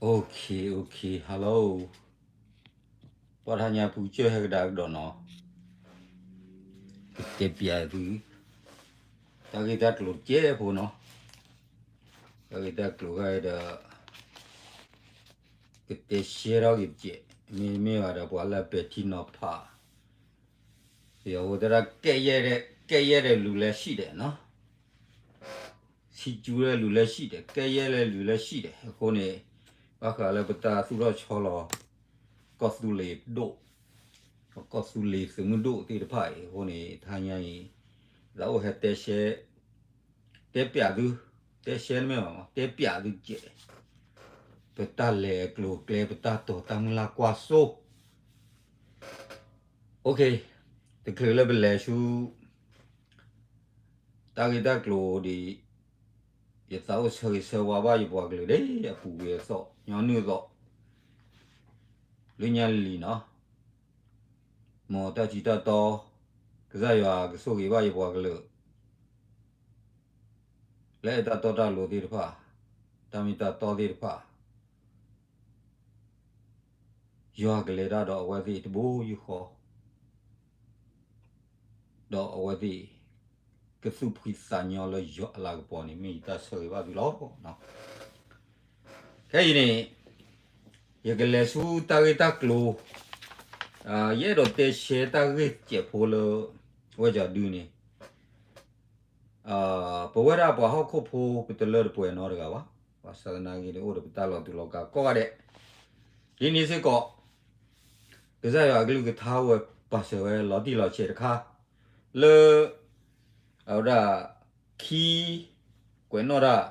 Okay, okay, hello. ပှၤတဟါညါပူၤကစၢၢ်ဟဲကဒါကဒီးနီၤ, ကတဲပျးသု တၢ်ဂ့ၢ်တၢ်ကျိၤတကဲးဖိနီၤ, တၢ်ဂ့ၢ်တၢ်ကျိၤခါဒီး ကတဲရှဲထီၣ်က့ၤတကဲး, မ့မ့ၢ်ဘၣ်ဒီးပှၤလၢပဲာ်ထံနီၤဖး, ပယီၤဖိတဲဒၣ် ကဲယဲၢ်ဒီးလူၤလဲၤဆံၣ်ဒဲးနီၤ ဆံးကၠူလၢလူၤလဲၤဆံၣ်ဒဲး, ကဲယဲၢ်လၢလူၤလဲၤဆံၣ်ဒဲး, အဃိန့ၣ် ဘၣ်ဃးလၢပတၢ်သူၣ်ထီၣ်ဆီလီၤ ကီၢ်သူလ့ၤပဒိၣ်, ကီၢ်သူလ့ၤသုးမုၢ်ဒိၣ်သ့ၣ်တဖၣ်အံၤ, အဃိန့ၣ် တဟါညါအံၤ သးအိၣ်ဟဲတဲရှဲ, တဲပျးသု, တဲရှဲတမ့ၢ်ဘၣ်မး တဲပျးသုကဲး, ပတၢ်လဲၤအကျိၤအကျဲ ပတၢ်တီၤတၢ်မုၢ်လၢ်ကွၢ်စိ Okay, တချုးလၢပလဲၤဆူ တၢ်ဂ့ၢ်တၢ်ကျိၤဒ်အံၤ, ယသးအိၣ်ဆၢဂ့ၤဆၢဝါဘၣ်ယပှၤကလုာ်ဒ်အပူၤကွံာ်အသိး, ညီနုၢ်အသိး, လၢညါလံၤနီၤ, မ်တၢ်ထံတၢ်တီ, ကစၢ်ယွၤကဆိၣ်ဂ့ၤဘၣ်ယပှၤကလုာ် လၢအဲၣ်တၢ်တီတၢ်လိၤသ့ၣ်တဖၣ်, တၢ်မ့ၢ်တၢ်တီသ့ၣ်တဖၣ် ယွၤကလဲၤတၢ်ဒီးအဝဲသ့ၣ်တဘိယူၢ်ဃီ, ဒီးအဝဲသ့ၣ် ကသူၣ်ဖှံသးညီလၢယွၤအလၤကပီၤန့ၣ် မ့ၢ်ယတၢ်ဆၢဂ့ၤဘၣ်သုလီၤ. ခဲအံၤန့ၣ် ယကလဲၤဆူတၢ်ဂ့ၢ်တၢ်ကျိၤ, ယအဲၣ်ဒိးတဲရှဲတၢ်ဂ့ၢ်တစဲးဖိလၢ ဝဲကဒုန့ၣ် ပဝဲဒၣ်ပှၤဟီၣ်ခိၣ်ဖိ ပတလၢတပှဲၤနီတဂၤဘၣ်. ဘၣ်ဆၣ်သနာ်က့န့ၣ် အိၣ်ဒီးပတၢ်လီၤတူာ်လီၤကာ်ကိးဂၤဒဲး, ဒ်န့ၣ်စ့ၢ်ကီး ကစၢ်ယွၤအကလုၢ်ကထါဝဲပာ်စၢၤဝဲလီၤတံၢ်လီၤဆဲးတခါ လၢ အဝဲဒၣ် ခံ ကွဲးနီၣ်တၢ်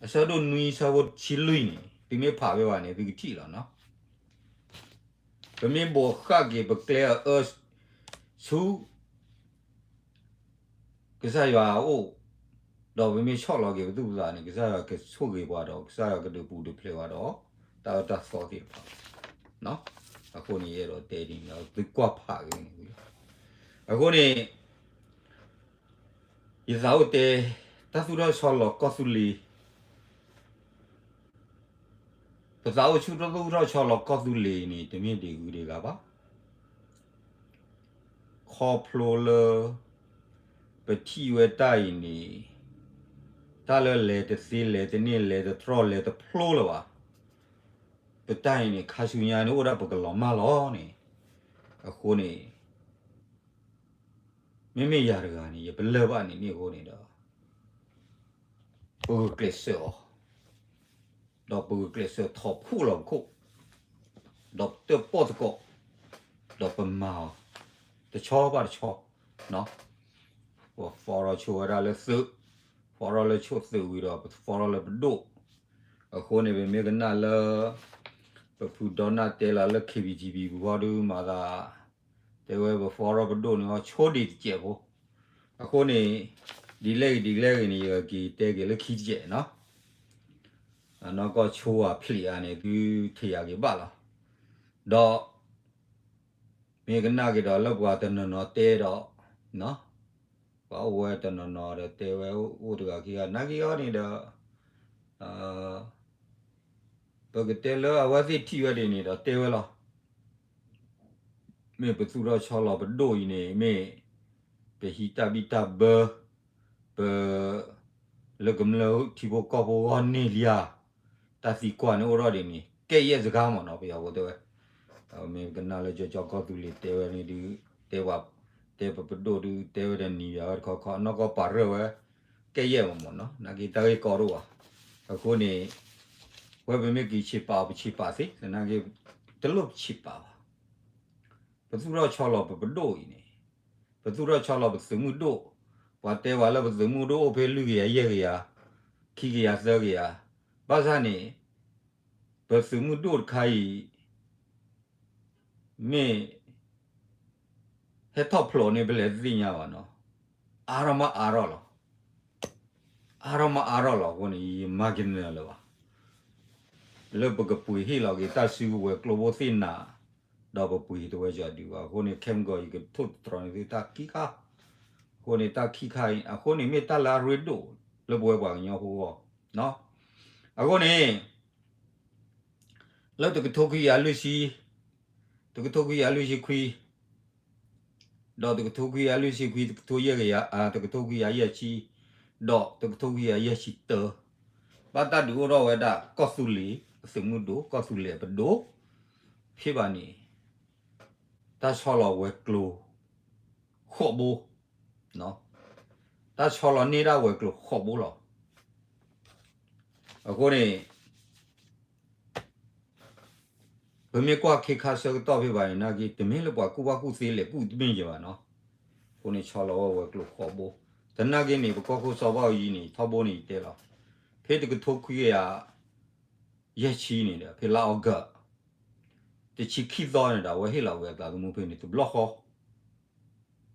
အဆၢဒိၣ်နွံဆၢဖိတဆံလွံၢ်န့ၣ် သုမ့ၢ်ဖးဝဲဘၣ်န့ၣ် သုကထံၣ်လီၤနီၤ. ပမ့ၢ်ဘိးဃာ်က့ၤပကျဲအအၢ ဆူ ကစၢ်ယွၤအအိၣ်, ဒီးပမ့ၢ်ဆီၣ်လီၤက့ၤပသူၣ်ပသးန့ၣ် ကစၢ်ယွၤကဆိၣ်ဂ့ၤပှၤဒီး ကစၢ်ယွၤကဒုးပူၤဒုးဖျဲးပှၤဒီး တၢ်အၢတၢ်သီသ့ၣ်တဖၣ်. အဃိန့ၣ်ယအဲၣ်ဒိးတဲဒ်န့ၣ် သုကွၢ်ဖးက့ၤန့ၣ်ဝံၤလီၤ. အဃိန့ၣ် ယသးအိၣ်တဲ တၢ်သူၣ်ထီၣ်ဆီလီၤကီၢ်သူလ့ၤ ပသးအိၣ်ဆူတၢ်သူၣ်ထီၣ်ဆီလီၤကီၢ်သူလ့ၤန့ၣ် တမ့ၢ်ဒ်ဂုၤဒ်ဂၤဘၣ်. ခီဖျိလၢ ပထံၣ်ဝဲတၢ်အံၤန့ၣ် တၢ်လၢလဲၤတသ့လဲၤတန့ၢ်လဲၤတတြီၢ်လဲၤတဖျိလၢၤဘၣ်. ပတၢ်အံၤန့ၣ် ခါဆူညါန့ၣ်အိၣ်ဒၣ်ပကလီၤမၢ်လီၤန့ၣ်, အဃိန့ၣ် မ့မ့ၢ်ယၤတဂၤန့ၣ် ယပလၢၢ်ဘၣ်န့ၣ်မ့ၢ်အဃိန့ၣ်ဒီး ပဂုာ်ကျဲးစၢးအီၤ, ဒီးပဂုာ်ကျဲးစၢးထီၣ်ဖှိၣ်လီၤပခိၣ်, ဒီးပတၢၣ်ပီၣ်သကိး, ဒီးပမၤအီၤ တဆီဘၣ်တဆီ, ပဖီထီၣ်ဆိဝဲဒၣ်လၢသုး, ဖီထီၣ်လၢဆိသုးဝံၤဒီး ပဖီထီၣ်လၢပဒိၣ်, အဃိန့ၣ် ပမ့ၢ်ကနၣ်လၢ ပဖုဒီနၢ်တဲလီၤလၢ K B G B ပူၤဃီဒုမၤသး တဲဝဲပဖီထီၣ်ပဒိၣ်န့ၣ် အဆိဒံးတစဲးဖိ, အဃိန့ၣ် ဒ်လဲၣ်ဂ့ၤဒ်လဲၣ်ဂ့ၤန့ၣ် ယကက့ၤတဲက့ၤလၢခံတစဲးနီၤ, နီၢ်ကီၢ်ဆိဧါဖျံးဧါန့ၣ် သုထံၣ်ယၤက့ၤဘၣ်လီၤ, ဒီး မ့ၢ်ကနၣ်က့ၤဒီးလၢပှၤတနီၤနီၤတဲဒီး ပှၤအိၣ်ဝဲတနီၤနီၤဒီးတဲဝဲအိၣ်တဂၤခံဂၤ နာ်က့ၤအီၤန့ၣ်ဒီး ပကတဲလၢအဝဲသ့ၣ်ထံၣ်ဝဲဒ်န့ၣ်ဒီးတဲဝဲလီၤ. မ့ၢ်ပသူၣ်ထီၣ်ဆီလီၤပဒိၣ်အံၤန့ၣ် မ့ၢ်ပဟံးတၢ်ဘံၣ်တၢ်ဘၢ ပ လၢကမျၢၢ်ထံဖိကီၢ်ဖိဂီၢ်န့ၢ်လံဧါ, တၢ်သံကွၢ်န့ၣ်အိၣ်ထီၣ်ဒ်န့ၣ် ကဲယဲၢ်စခါမ့ၢ်နီၤ ပယီၤဖိတဲဝဲ, မ့ၢ်ကနၣ်လၢကၠီကီၢ်သူလ့ၤတဲဝဲန့ၣ်ဒုး တဲပှၤ တဲပပဒိၣ်ဒုး တဲဝဲဒီးနံၤယၤဝဲတခီခီ နီၢ်ကီၢ်ပာ်ရၢၢ်ဝဲ ကဲယဲၢ်မ့ၢ်နီၤ နာ်က့ၤတၢ်ဂ့ၢ်ကီဒိၣ်ဘၣ်. အဃိန့ၣ် ဝဲပမ့ၢ်က့ၤဆံးပာ်အီၤ ပဆံးပာ်သ့ သနာ်က့ၤ တလိၣ်ပဆံးပာ်ဘၣ်. ပသူၣ်ထီၣ်ဆီလီၤပပဒိၣ်အံၤန့ၣ် ပသူၣ်ထီၣ်ဆီလီၤပသုးမုၢ်ဒိၣ်, ပှၤတဲပှၤလၢပသုးမုၢ်ဒိၣ်အိၣ်ဖဲလွံၢ်ကယၤယဲၢ်ကယၤ, ခံကယၤသၢကယၤ, ဘၣ်ဆၣ်န့ၣ် ပသုးမုၢ်ဒိၣ်တခါအံၤ မ့ၢ် ဟဲထီၣ်ဖျိးန့ၣ် ပလဲၤတသ့ၣ်ညါဘၣ်နီၤ, အါထီၣ်မးအါထီၣ်လီၤ. အါထီၣ်မးအါထီၣ်လီၤအဃိန့ၣ် ယမၤကနၢၤလၢၤဘၣ် လၢပကပှ့ၤဟ့ၣ်လီၤက့ၤတၢ်စုကဝဲၤကျိဖိသ့ၣ်နၤ, ဒီးပပှ့ၤတဝဲယၤဒုးဘၣ်အဃိန့ၣ် ခဲမုၢ်ကီၢ်အံၤ ကထိၣ်သတြီၤန့ၢ်သုတၢ်ခံခါ, အဃိန့ၣ် တၢ်ခံခါအံၤ အဃိန့ၣ်မ့ၢ်တၢ်လၢအရ့ဒိၣ်လၢပဝဲပှၤကညီဖိအဂီၢ်, အဃိန့ၣ် လၢတကထိခွံကယၤလွံၢ်ဆံ, တကထိခွံကယၤလွံၢ်ဆံခွံ, ဒီးတကထိခွံကယၤလွံၢ်ဆံခွံ, တကထိယဲၢ်ကယၤ, တကထိခွံကယၤယဲၢ်ဆံ, ဒီးတကထိခွံကယၤယဲၢ်ဆံတၢ, ဘၣ်တၢ်ဒုးအိၣ်ထီၣ်ဝဲဒၣ် ကီၢ်သူလ့ၤအသုးမုၢ်ဒိၣ်, ကီၢ်သူလ့ၤအပဒိၣ်, ဖဲဘၣ်န့ၣ် တၢ်ဆီလီၤဝဲၤကျိၤ ဃိးဘိ, တၢ်ဆီလီၤန့ၢ်ဒၣ်ဝဲၤကျိၤဃိးဘိလီၤ. အဃိန့ၣ် ပမ့ၢ်ကွၢ်ခ့ခါဆၢကတီၢ်ဖဲဘၣ်န့ၣ် နာ်က့ တမ့ၢ်လၢပှၤကူၣ်ဘၣ်ကူၣ်သ့လဲၤကူၣ်တမ့ၢ်ယဲဘၣ်နီၤ. အဃိန့ၣ် ဆီလီၤဝဲၤကျိၤဃိးဘိ, သနာ်က့န့ၣ် ပကီၢ်ခိၣ်စီၤဘၣ်အူကၠံန့ၣ် ထီဘိန့ၣ်ယတဲလီၤ, ဖဲတကထိခွံကယၤ ယဲၢ်ဆံန့ၣ်ဒီး ဖဲလါအီကူး တဆံခံသီန့ၣ်ဒီး အဝဲဟ့ၣ်လီၤဝဲအသးသမူဖဲန့ၣ် တဘျီဃီ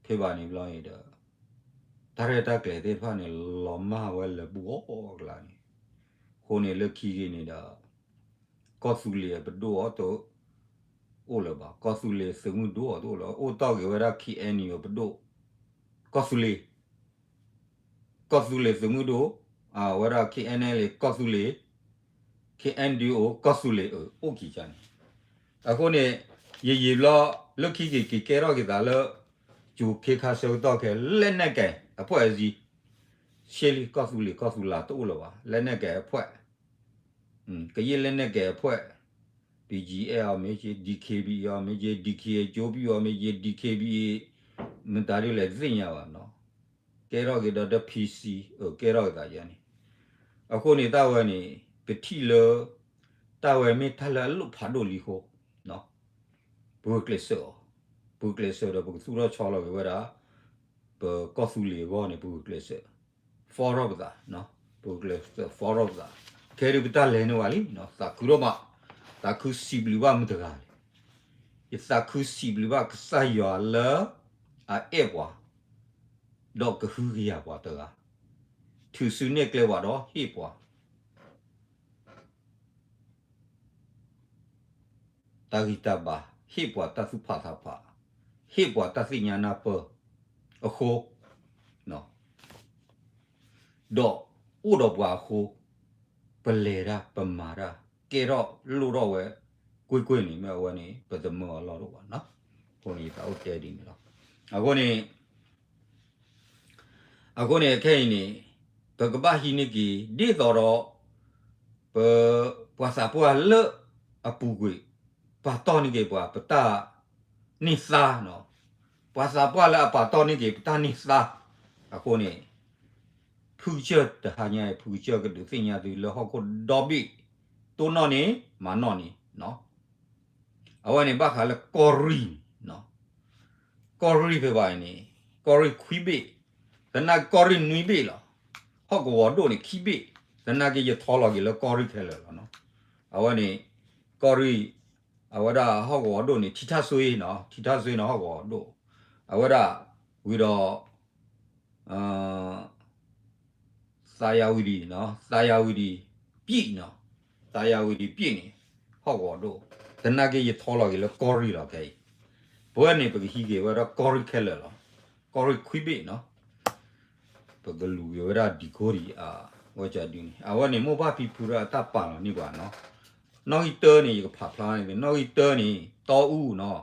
ဖဲဘၣ်န့ၣ်ဘျီန့ၣ်ဒီး တၢ်ရဲၣ်တၢ်ကျဲၤသ့ၣ်တဖၣ်န့ၣ် လီၤမၢ်ဝဲလၢပူၤအီၣ်အီၣ်အကျါန့ၣ်, အဃိန့ၣ်လၢခံက့ၤန့ၣ်ဒီး ကီၢ်သူလ့ၤအပဒိၣ်အီၤတအိၣ်လၢၤဘၣ်, ကီၢ်သူလ့ၤသုးမုၢ်ဒိၣ်အီၤတအိၣ်လၢၤ, အိၣ်တီၢ်က့ၤဝဲဒၣ် ခ့ၣ်အဲၣ်ယူၣ် အပဒိၣ်, ကီၢ်သူလ့ၤ ကီၢ်သူလ့ၤသုးမုၢ်ဒိၣ်, အဝဲဒၣ် ခ့ၣ်အဲၣ်ယူၣ် ကီၢ်သူလ့ၤ, ခ့ၣ်အဲၣ်ယူၣ် ကီၢ်သူလ့ၤ အိၣ်က့ၤကန့ၣ်, အဃိန့ၣ် ယယံာ်ဘျီ လၢခံက့ၤက့ၤကဲထီၣ်က့ၤသးလၢ ကၠိၤခ့ခါဆၢကတီၢ်ခဲ လက်နက်ကိုင်အဖွဲ့အစည်း, ရှဲလံ ကီၢ်သူလ့ၤကီၢ်သူလ့ၤတအိၣ်လၢၤဘၣ်, လက်နက်ကိုင်အဖွဲ့ ကရင်လက်နက်ကိုင်အဖွဲ့, BGF အီၤမ့ၢ်က့, DKBA အီၤမ့ၢ်က့, DKBA ကၠိပံအီၤမ့ၢ်က့, DKBA မတၤဒ်လဲၣ်တသ့ၣ်ညါဘၣ်နီၤ, ကဲထီၣ်က့ၤဒီးဒီး PC, ကဲထီၣ်က့ၤသးယဲန့ၣ်, အဃိန့ၣ်တၢ်ဝဲန့ၣ် ပထံၣ်လၢ တၢ်ဝဲမ့ၢ်တၢ်လၢအလိၣ်ဖးဒိၣ်လံအဃိ ပဂုာ်ကျဲးစၢးအီၤ, ပဂုာ်ကျဲးစၢးဒီးပကသူၣ်ထီၣ်ဆီလီၤက့ၤဝဲဒၣ် ပကီၢ်သူလ့ၤအဂီၢ်န့ၣ် ပဂုာ်ကျဲးစၢး form ထီၣ်ပသး, ပဂုာ်ကျဲးစၢး form ထီၣ်ပသး, ခဲအံၤဒုးပတၢ်လဲၤန့ၢ်ဝဲလံ, သးခုဒိၣ်မး, သးခုစံးဘျုးဘၣ်မတၤတဂၤလဲၣ်, ယသးခုစံးဘျုးဘၣ်ကစၢ်ယွၤလၢ အအဲၣ်ပှၤ ဒီးကဟုကယာ်ပှၤတဂၤ, ထုးစုနဲၣ်ကျဲပှၤဒီးဟ့ၣ်ပှၤ တၢ်ဂံၢ်တၢ်ဘါ, ဟ့ၣ်ပှၤတၢ်သူၣ်ဖးသးဖး, ဟ့ၣ်ပှၤတၢ်သ့ၣ်ညါနၢ်ပၢၢ်အဃိ, ဒီးအိၣ်ဒီးပှၤအဃိ, ပလဲၤတၢ်ပမၤတၢ် ကဲထီၣ်လိၣ်ထီၣ်ဝဲကွ့ၢ်ကွ့ၢ်န့ၣ် မ့ၢ်အဝဲန့ၣ် ပသမၢအီၤလီၢ်တအိၣ်ဘၣ်နီၤ, အဃိန့ၣ် ယသးအိၣ်တဲဒ်န့ၣ်လီၤ. အဃိန့ၣ် အဃိန့ၣ် ခဲအံၤန့ၣ် ပကဘၣ်ဟံးန့ၢ်က့ၤ ဒ်သိးဒီး ပ ပှၤသးပှၢ်လၢအပူၤကွံာ် ပာ်တီၢ်န့ၢ်က့ၤပှၤ ပတၢ်န့ၢ်သါနီၤ, ပှၤသးပှၢ်လၢအပာ်တီၢ်န့ၢ်က့ၤ ပတၢ်န့ၢ်သါအဃိန့ၣ် ဖုကစၢၢ်တဟါညါအံၤ ဖုကစၢၢ်ကဒုးသ့ၣ်ညါသုလၢဟီၣ်ခိၣ်ဒီဘ့ၣ် တိၢ်နီၣ်န့ၣ် မၤနီၣ်န့ၣ်နီၤ, အဝဲန့ၣ်ဘၣ်ဃးလၢကီၢ်ရ့ၣ်န့ၣ်နီၤ, ကီၢ်ရ့ၣ်ဖဲဘၣ်အံၤန့ၣ် ကီၢ်ရ့ၣ်ခွံဘ့ၣ်, သနာ်က့ကီၢ်ရ့ၣ်နွံဘ့ၣ်လီၤ. ဟီၣ်ကဝီၤဒိၣ်န့ၣ်ခံဘ့ၣ်, သနာ်က့ယထီလီၤက့ၤလၢကီၢ်ရ့ၣ်ခဲလၢာ်လီၤနီၤ. အဝဲန့ၣ် ကီၢ်ရ့ၣ် အဝဲဒၣ်ဟီၣ်ကဝီၤဒိၣ်န့ၣ် ထံထၣ်စွ့နီၤ, ထံထၣ်စွ့န့ၣ်ဟီၣ်ကဝီၤဒိၣ်, အဝဲဒၣ်ဝံၤဒီး သးယၤဝံၤဒံးနီၤ, သးယၤဝံၤဒံးပြံၣ်နီၤ, သးယၤဝံၤဒံးပြံၣ်န့ၣ် ဟီၣ်ကဝီၤဒိၣ်, သနာ်က့ယထီလီၤက့ၤလၢကီၢ်ရ့ၣ်လီၤခဲအံၤ, ပဝဲန့ၣ် ပကဟံးက့ၤဝဲဒၣ်ကီၢ်ရ့ၣ်ခဲလၢာ်လီၤ, ကီၢ်ရ့ၣ်ခွံဘ့ၣ်နီၤ, ပကလူၤက့ၤဝဲဒၣ်ဒံးခိၣ်ဒံးအဝဲကၠီဒုန့ၣ်, အဝဲန့ၣ် မိၢ်ပၢ်ဖံဖုရၢအတၢ်ပာ်လီၤန့ၢ်ပှၤနီၤ, နီၣ်ဂံၢ်တၢန့ၣ် ယကဖးဖျါန့ၣ် နီၣ်ဂံၢ်တၢန့ၣ် တီအူနီၤ,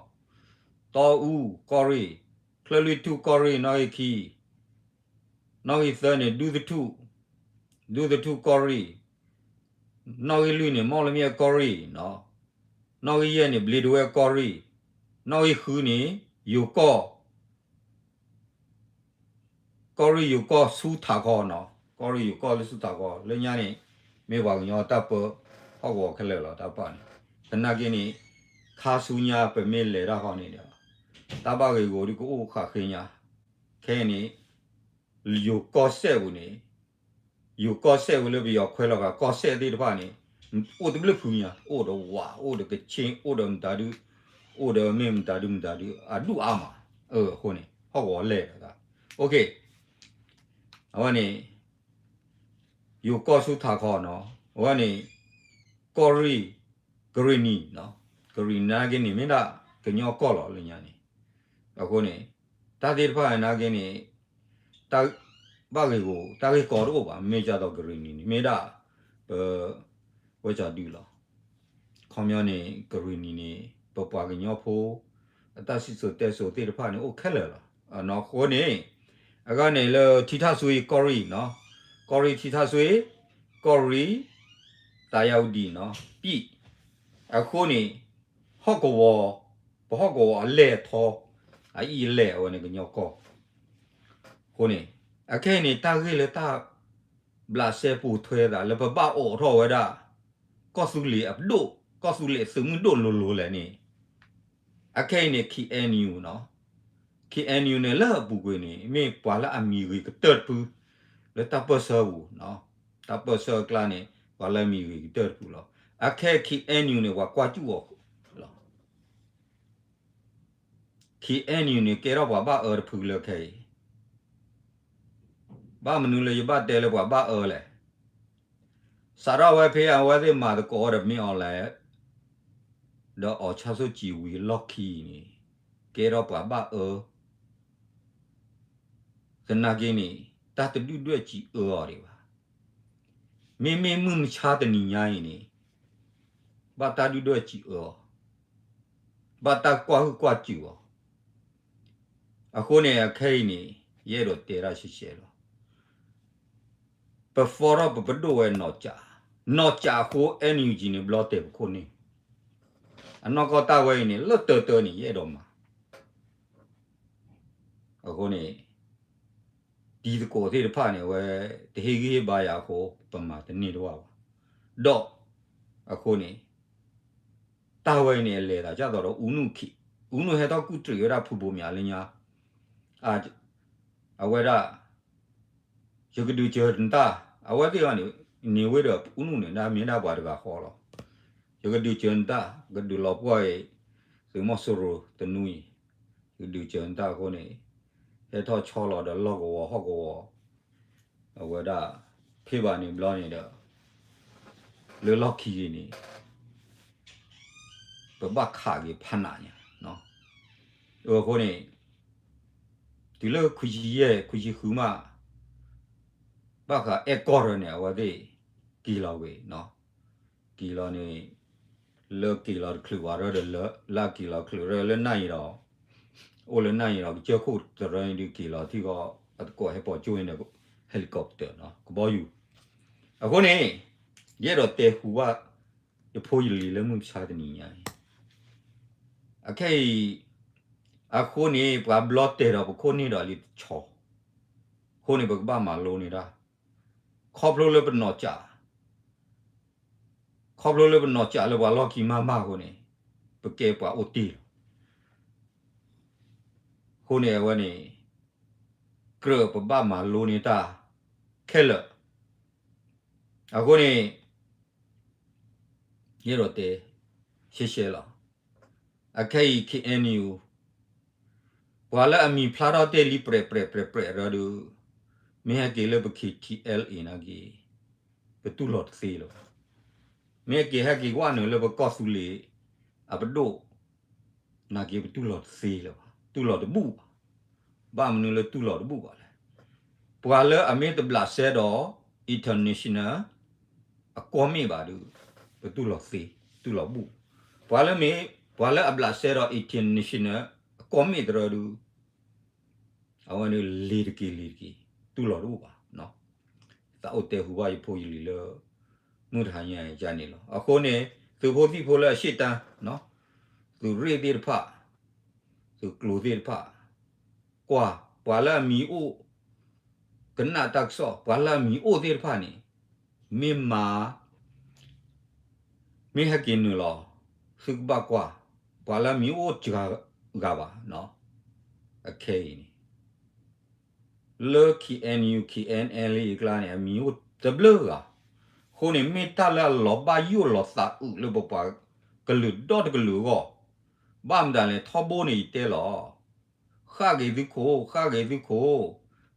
တီအူ ကီၢ်ရ့ၣ်, ချၢၣ်လွံၢ်ထူၣ်ကီၢ်ရ့ၣ် နီၣ်ဂံၢ်ခံ နီၣ်ဂံၢ်သၢန့ၣ် ဒူသထူၣ်, ဒူသထူၣ်ကီၢ်ရ့ၣ်, နီၣ်ဂံၢ်လွံၢ်န့ၣ် မီၣ်လမၠဲၣ်ကီၢ်ရ့ၣ်နီၤ, နီၣ်ဂံၢ်ယဲၢ်န့ၣ် ဘျ့ဒဝဲၢ်ကီၢ်ရ့ၣ်, နီၣ်ဂံၢ်ဃုန့ၣ် ယိၤကီၢ် ကီၢ်ရ့ၣ်ယိၤကီၢ်ဆူထးခီနီၤ, ကီၢ်ရ့ၣ်ယိၤကီၢ်လၢဆူထးခီ လၢညါန့ၣ် မ့ၢ်ပှၤကညီတၢ်ပၢဟီၣ်ကဝီၤခဲလၢာ်လီၤ တၢ်ပာ်န့ၣ်, သနာ်က့န့ၣ် ခါဆူညါပမ့ၢ်လဲၤတၢ်ဃီန့ၣ်ဒီး တၢ်ဘၣ်ဂ့ၢ်ဂီၤဒ်ကအိၣ်ဃာ်ဃ့ညါ, ခဲအံၤန့ၣ် ယိၤကီၢ်စဲၣ်ပူၤန့ၣ် ယိၤကီၢ်စဲၣ်ဝဲလၢပယီၤခွဲးလီၤဂာ်ကီၢ်စဲၣ်သ့ၣ်တဖၣ်န့ၣ် အိၣ်တဘျုးဖုညါ အိၣ်ဒီးဝး အိၣ်ဒီးကခ့ၣ် အိၣ်ဒီးမတၤဒု အိၣ်ဒီးမ့ၢ်မတၤဒုမတၤဒု အဒူၣ်အါမး, အဃိန့ၣ် ဟီၣ်ကဝီၤလဲၣ်တဂၤ, အဝဲန့ၣ် ယိၤကီၢ်ဆူထးခီနီၤ, အဝဲန့ၣ် ကီၢ်ရ့ၣ် ကရ့ၣ်နံၤ, ကရ့ၣ်နံၤနာ်က့န့ၣ် မ့ၢ်ဒၣ်ကညီကီၢ်လီၤလၢညါန့ၣ်, အဃိန့ၣ် တၢ်သ့ၣ်တဖၣ်နာ်က့န့ၣ် တၢ်ဘၣ်ဂ့ၢ်ဂီၤ တၢ်ဂ့ၢ်ကီတအိၣ်ဘၣ်, မ့ၢ်ကသိးကရ့ၣ်နံၤန့ၣ် မ့ၢ်ဒၣ် ပ ဝဲကၠီဒုလီၤ, ခ ခီပညီန့ၣ် ကရံၣ်နံၤန့ၣ် ပပှၤကညီဖိ အတၢ်စံၣ်စိၤတဲစိၤသ့ၣ်တဖၣ်န့ၣ် အိၣ်ခဲလၢာ်လီၤ. အဃိန့ၣ် အဂၤန့ၣ်လၢထံထၣ်စွ့ ကီၢ်ရ့ၣ်နီၤ, ကီၢ်ရ့ၣ်ထံထၣ်စွ့, ကီၢ်ရ့ၣ် သးယါဝဒံနီၤ, ပံၣ်, အဃိန့ၣ် ဟီၣ်ကဝီၤ, ပဟီၣ်ကဝီၤအလဲၢ်အထီ, အအံၤအလဲၢ်အဝဲန့ၣ်ကညီကီၢ် အဃိန့ၣ် အခဲအံၤန့ၣ် တၢ်ဂ့ၢ်လၢတၢ် ဘျးစဲပိာ်ထွဲသးလၢပဘၣ်အိးထီၣ်ဝဲဒၣ် ကီၢ်သူလ့ၤအပဒိၣ်, ကီၢ်သူလ့ၤအသုးမုၢ်ဒိၣ်လိၤလိၤလဲၣ်န့ၣ်, အခဲအံၤန့ၣ် ခ့ၣ်အဲၣ်ယူၣ်နီၤ, ခ့ၣ်အဲၣ်ယူၣ်န့ၣ် လၢအပူၤကွံာ်န့ၣ် မ့ၢ်ပှၤလၢအမံၤဂ့ၤကတၢၢ်တဖု လၢတၢ်ပၢၢ်ဆၢပူၤ, တၢ်ပၢၢ်ဆၢအကျါန့ၣ် ပှၤလၢအမံၤဂ့ၤကတၢၢ်တဖုလီၤ. အခဲ ခ့ၣ်အဲၣ်ယူၣ်န့ၣ် ပှၤကွၢ်စူၣ်အီၤလီၤ. ခ့ၣ်အဲၣ်ယူၣ်န့ၣ် ကဲထီၣ်ပှၤဘၣ်အၢတဖုလၢခဲအံၤ, ဘၣ်မနုၤလၢယဘၣ်တဲလၢပှၤဘၣ်အၢလဲၣ်. စးထီၣ်ဝဲဖဲအဝဲသ့ၣ်မၤသကိးဒီးမ့ၢ်အီၤလဲၣ် ဒီးအီၤဆၣ်စိၣ်စံးဝံၤလီၢ်ခံအံၤန့ၣ် ကဲထီၣ်ပှၤဘၣ်အၢ သနာ်က့န့ၣ် တၢ်တဒုၣ်ဒွဲၣ်စံးအၢအီၤဒံးဘၣ်. မ့မ့ၢ်မုၢ်မဆါတနံၤညါအံၤန့ၣ် ဘၣ်တၢ်ဒုၣ်ဒွဲၣ်စံးအၢအီၤ, ဘၣ်တၢ်ကွၢ်ဟုၣ်ကွၢ်စူၣ်အီၤ. အဃိန့ၣ် အခဲအံၤန့ၣ် ယအဲၣ်ဒိးတဲတၢ်ရှဲရှဲလီၤ. ပဖီထီၣ်ပပဒိၣ်ဝဲနီၢ်ကၠး, နီၢ်ကၠးအဃိ NUG န့ၣ် ဘျီတဲာ်ပခိၣ်န့ၢ်, အနီၢ်ကီၢ်တၢ်ဝဲအံၤန့ၣ် လၢတၢတၢန့ၣ် ယအဲၣ်ဒိးမၤ အဃိန့ၣ် တံၤသကိးသ့ၣ်တဖၣ်န့ၣ် အဝဲတဟ့ၣ်ဂံၢ်ဟ့ၣ်ဘါယၤအဃိ ပမၤတန့ၢ်တဘၣ်ဘၣ်. ဒီးအဃိန့ၣ် တၢ်ဝဲအံၤန့ၣ် အလဲၤသးဒ်သိးဒီး ဦးနု ခ့, ဦးနုဟဲထီၣ်ကူၣ်တရံးဝဲဒၣ်ဖုဘိးမၠးလၢညါ, အဝဲဒၣ် ယကဒုးစၢၤနတၢ်, အဝဲသ့ၣ်အံၤန့ၣ် န့ၢ်ဝဲဒီး ဦးနု န့ၣ် ဒ်မ့ၢ်ဒၣ်ပှၤတဂၤဃီလီၤ. ယကဒုးစၢၤနတၢ်, ကဒုးလီၤပှီၢ်အံၤ သုးမီၤစိရိၤတနွံအံၤ, ယကဒုးစၢၤနတၢ်အဃိန့ၣ် ဟဲထီၣ်ဆီလီၤဒီးလီၢ်ကဝီၤဟီၣ်ကဝီၤ အဝဲဒၣ် ဖ့ဘၣ်န့ၣ်ဘျီန့ၣ်ဒီး လၢလီၢ်ခံဂ့ၤန့ၣ် ပဘၣ်ခးက့ၤဖးနးညါ, အဃိန့ၣ် တုၤလၢခွံဆံယဲၢ် ခွံဆံဃုမး ဘၣ်ဃးအဲၣ်ကီၢ်ရၢန့ၣ် အဝဲသ့ၣ်က့ၤလီၤဝဲ, က့ၤလီၤန့ၣ် လၢက့ၤလီၤတချုးဘၣ်ရၢဒီးလၢ လၢအက့ၤလီၤချုးရၢလၢနၢ်အံၤဒီး အိၣ်လၢနၢ်အံၤဒီး ကစၢၢ်ခိၣ်တရၢန့ၣ်ဒုးက့ၤလီၤထံၣ်ဃီ အသကိးဟဲပိာ်ကၠိန့ၣ် helicopter ကဘီယူၤ, အဃိန့ၣ် ယအဲၣ်ဒိးတဲဟူဘၣ် ယဖိယလံၤလၢမုၢ်မဆါတနံၤညါအံၤ, အခဲအံၤ အဃိန့ၣ် ပှၤဘျီတဲာ်ဒီးပခိၣ်န့ၢ်ဒီးလံတဆီ, အဃိန့ၣ် ပကဘၣ်မၤလိန့ၢ်တၢ်, ခီဖျိလၢပနီၢ်ကၠး ခီဖျိလၢပနီၢ်ကၠးလၢပှၤလီၢ်ခံမးမးအဃိန့ၣ် ပကဲပှၤအိၣ်တ့ၢ်လီၤ. အဃိန့ၣ် အဝဲန့ၣ် ကြၢးပဘၣ်မၤလိန့ၢ်တၢ်ခဲလၢာ်, အဃိန့ၣ် ယအဲၣ်ဒိးတဲ ရှဲရှဲလီၤ. အခဲအံၤ ခ့ၣ်အဲၣ်ယူၣ် ပှၤလၢအမံၤဖျါထီၣ်တ့ၢ်လံ ပြဲးပြဲးပြဲးပြဲးရၢဒုး မ့ၢ်ဟဲက့ၤလၢပ ခ့ၣ်ထံအဲလ်အ့ နာ်က့ ပတူၢ်လိာ်တသ့လၢၤဘၣ်. မ့ၢ်ဟဲက့ၤဟဲက့ၤကွၢ်နုာ်လၢပကီၢ်သူလ့ၤအပဒိၣ် နာ်က့ပတူၢ်လိာ်တသ့လၢၤဘၣ်, တူၢ်လိာ်တဘူၣ်ဘၣ်. ဘၣ်မနုၤလၢတူၢ်လိာ်တဘူၣ်ဘၣ်လဲၣ်. ပှၤလၢအမ့ၢ်တဘျးစဲဒီး international အကွီၢ်မ့ၣ်ဘၣ်ဒုး ပတူၢ်လိာ်သ့, တူၢ်လိာ်ဘူၣ်. ပှၤလၢမ့ၢ် ပှၤလၢအဘျးစဲဒီး international အကွီၢ်မ့ၣ်တရၢဒုး အဝဲန့ၣ်လ့ၤတက့ၤလ့ၤတက့ၤ တူၢ်လိာ်တဘူၣ်ဘၣ်. သးအိၣ်တဲဟူဘၣ်ယဖိယလံၤလၢ မုၢ်တဟါညါအံၤန့ၣ်လီၤ. အဃိန့ၣ် သုးဖိသံၣ်ဖိလၢအရှေ့တန်း သုးရ့ၣ်သ့ၣ်တဖၣ် သုးကျိၤသ့ၣ်တဖၣ် ကွၢ် ပှၤလၢအမံၤအိၣ် ကနၣ်တၢ်ကစီၣ် ပှၤလၢအမံၤအိၣ်သ့ၣ်တဖၣ်န့ၣ် မ့ၢ်မၤ မ့ၢ်ဟဲက့ၤနုာ်လီၤ သုကဘၣ်ကွၢ် ပှၤလၢအမံၤအိၣ်စှၤဂၤဘၣ်. အခဲအံၤန့ၣ် လၢ ခ့ၣ်အဲၣ်ယူၣ် ခ့ၣ်အဲၣ်အဲလ်အ့ အကျါန့ၣ် အမံၤအိၣ်တဘျုးဂၤ. အဃိန့ၣ် မ့ၢ်တၢ်လၢအလီၤဘၣ်ယိၣ်လီၤသးအုးလၢပပှၤကလုာ်ဒီတကလုာ်အဂီၢ်, ဘၣ်မတၤလဲၣ် ထီဘိန့ၣ်ယတဲလီၤ ဃၣ်က့ၤသုခိၣ် ဃၣ်က့ၤသုခိၣ်,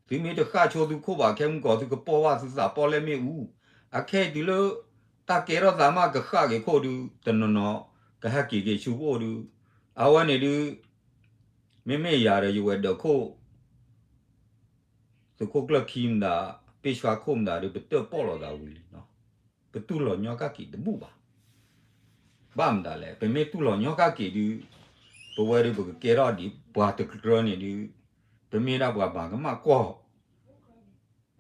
သုမ့ၢ်တဃၣ်ဆိသုခိၣ်ဘၣ် ခဲမုၢ်ကီၤသုကပီၢ်ဘၣ်သုသးပီၣ်လဲၣ်မ့ၣ်အူ. အခဲအံၤတုၤလၢ တၢ်ကဲထီၣ်သးမးကဃၣ်က့ၤခိၣ်ဒုး တနီၤနီၤ ကဟဲက့ၤက့ၤဆူပအိၣ်ဒုး အဝဲန့ၣ်ဒုး မ့မ့ၢ်ယၤဒီးယဝဲၤဒၢးခိၣ် သုးခိၣ်ကျၢၢ်ခံမတၤ ပ့ၢ်ဆှါခိၣ်မတၤဒုး ပတၢၣ်ပီၣ်လိာ်သးဝံၤလံ. ပတူၢ်လိာ်ညီကၣ်က့ၤတဘူၣ်ဘၣ်. ဘၣ်မတၤလဲၣ်, ပမ့ၢ်တူၢ်လိာ်ညီကၣ်က့ၤဒုး, ပဝဲဒုးပကကဲထီၣ်ဒ်ပှၤတကရၢန့ၣ်ဒုး, ပမ့ၢ်ဒၣ်ပှၤမၤကမၣ်ကွီၢ်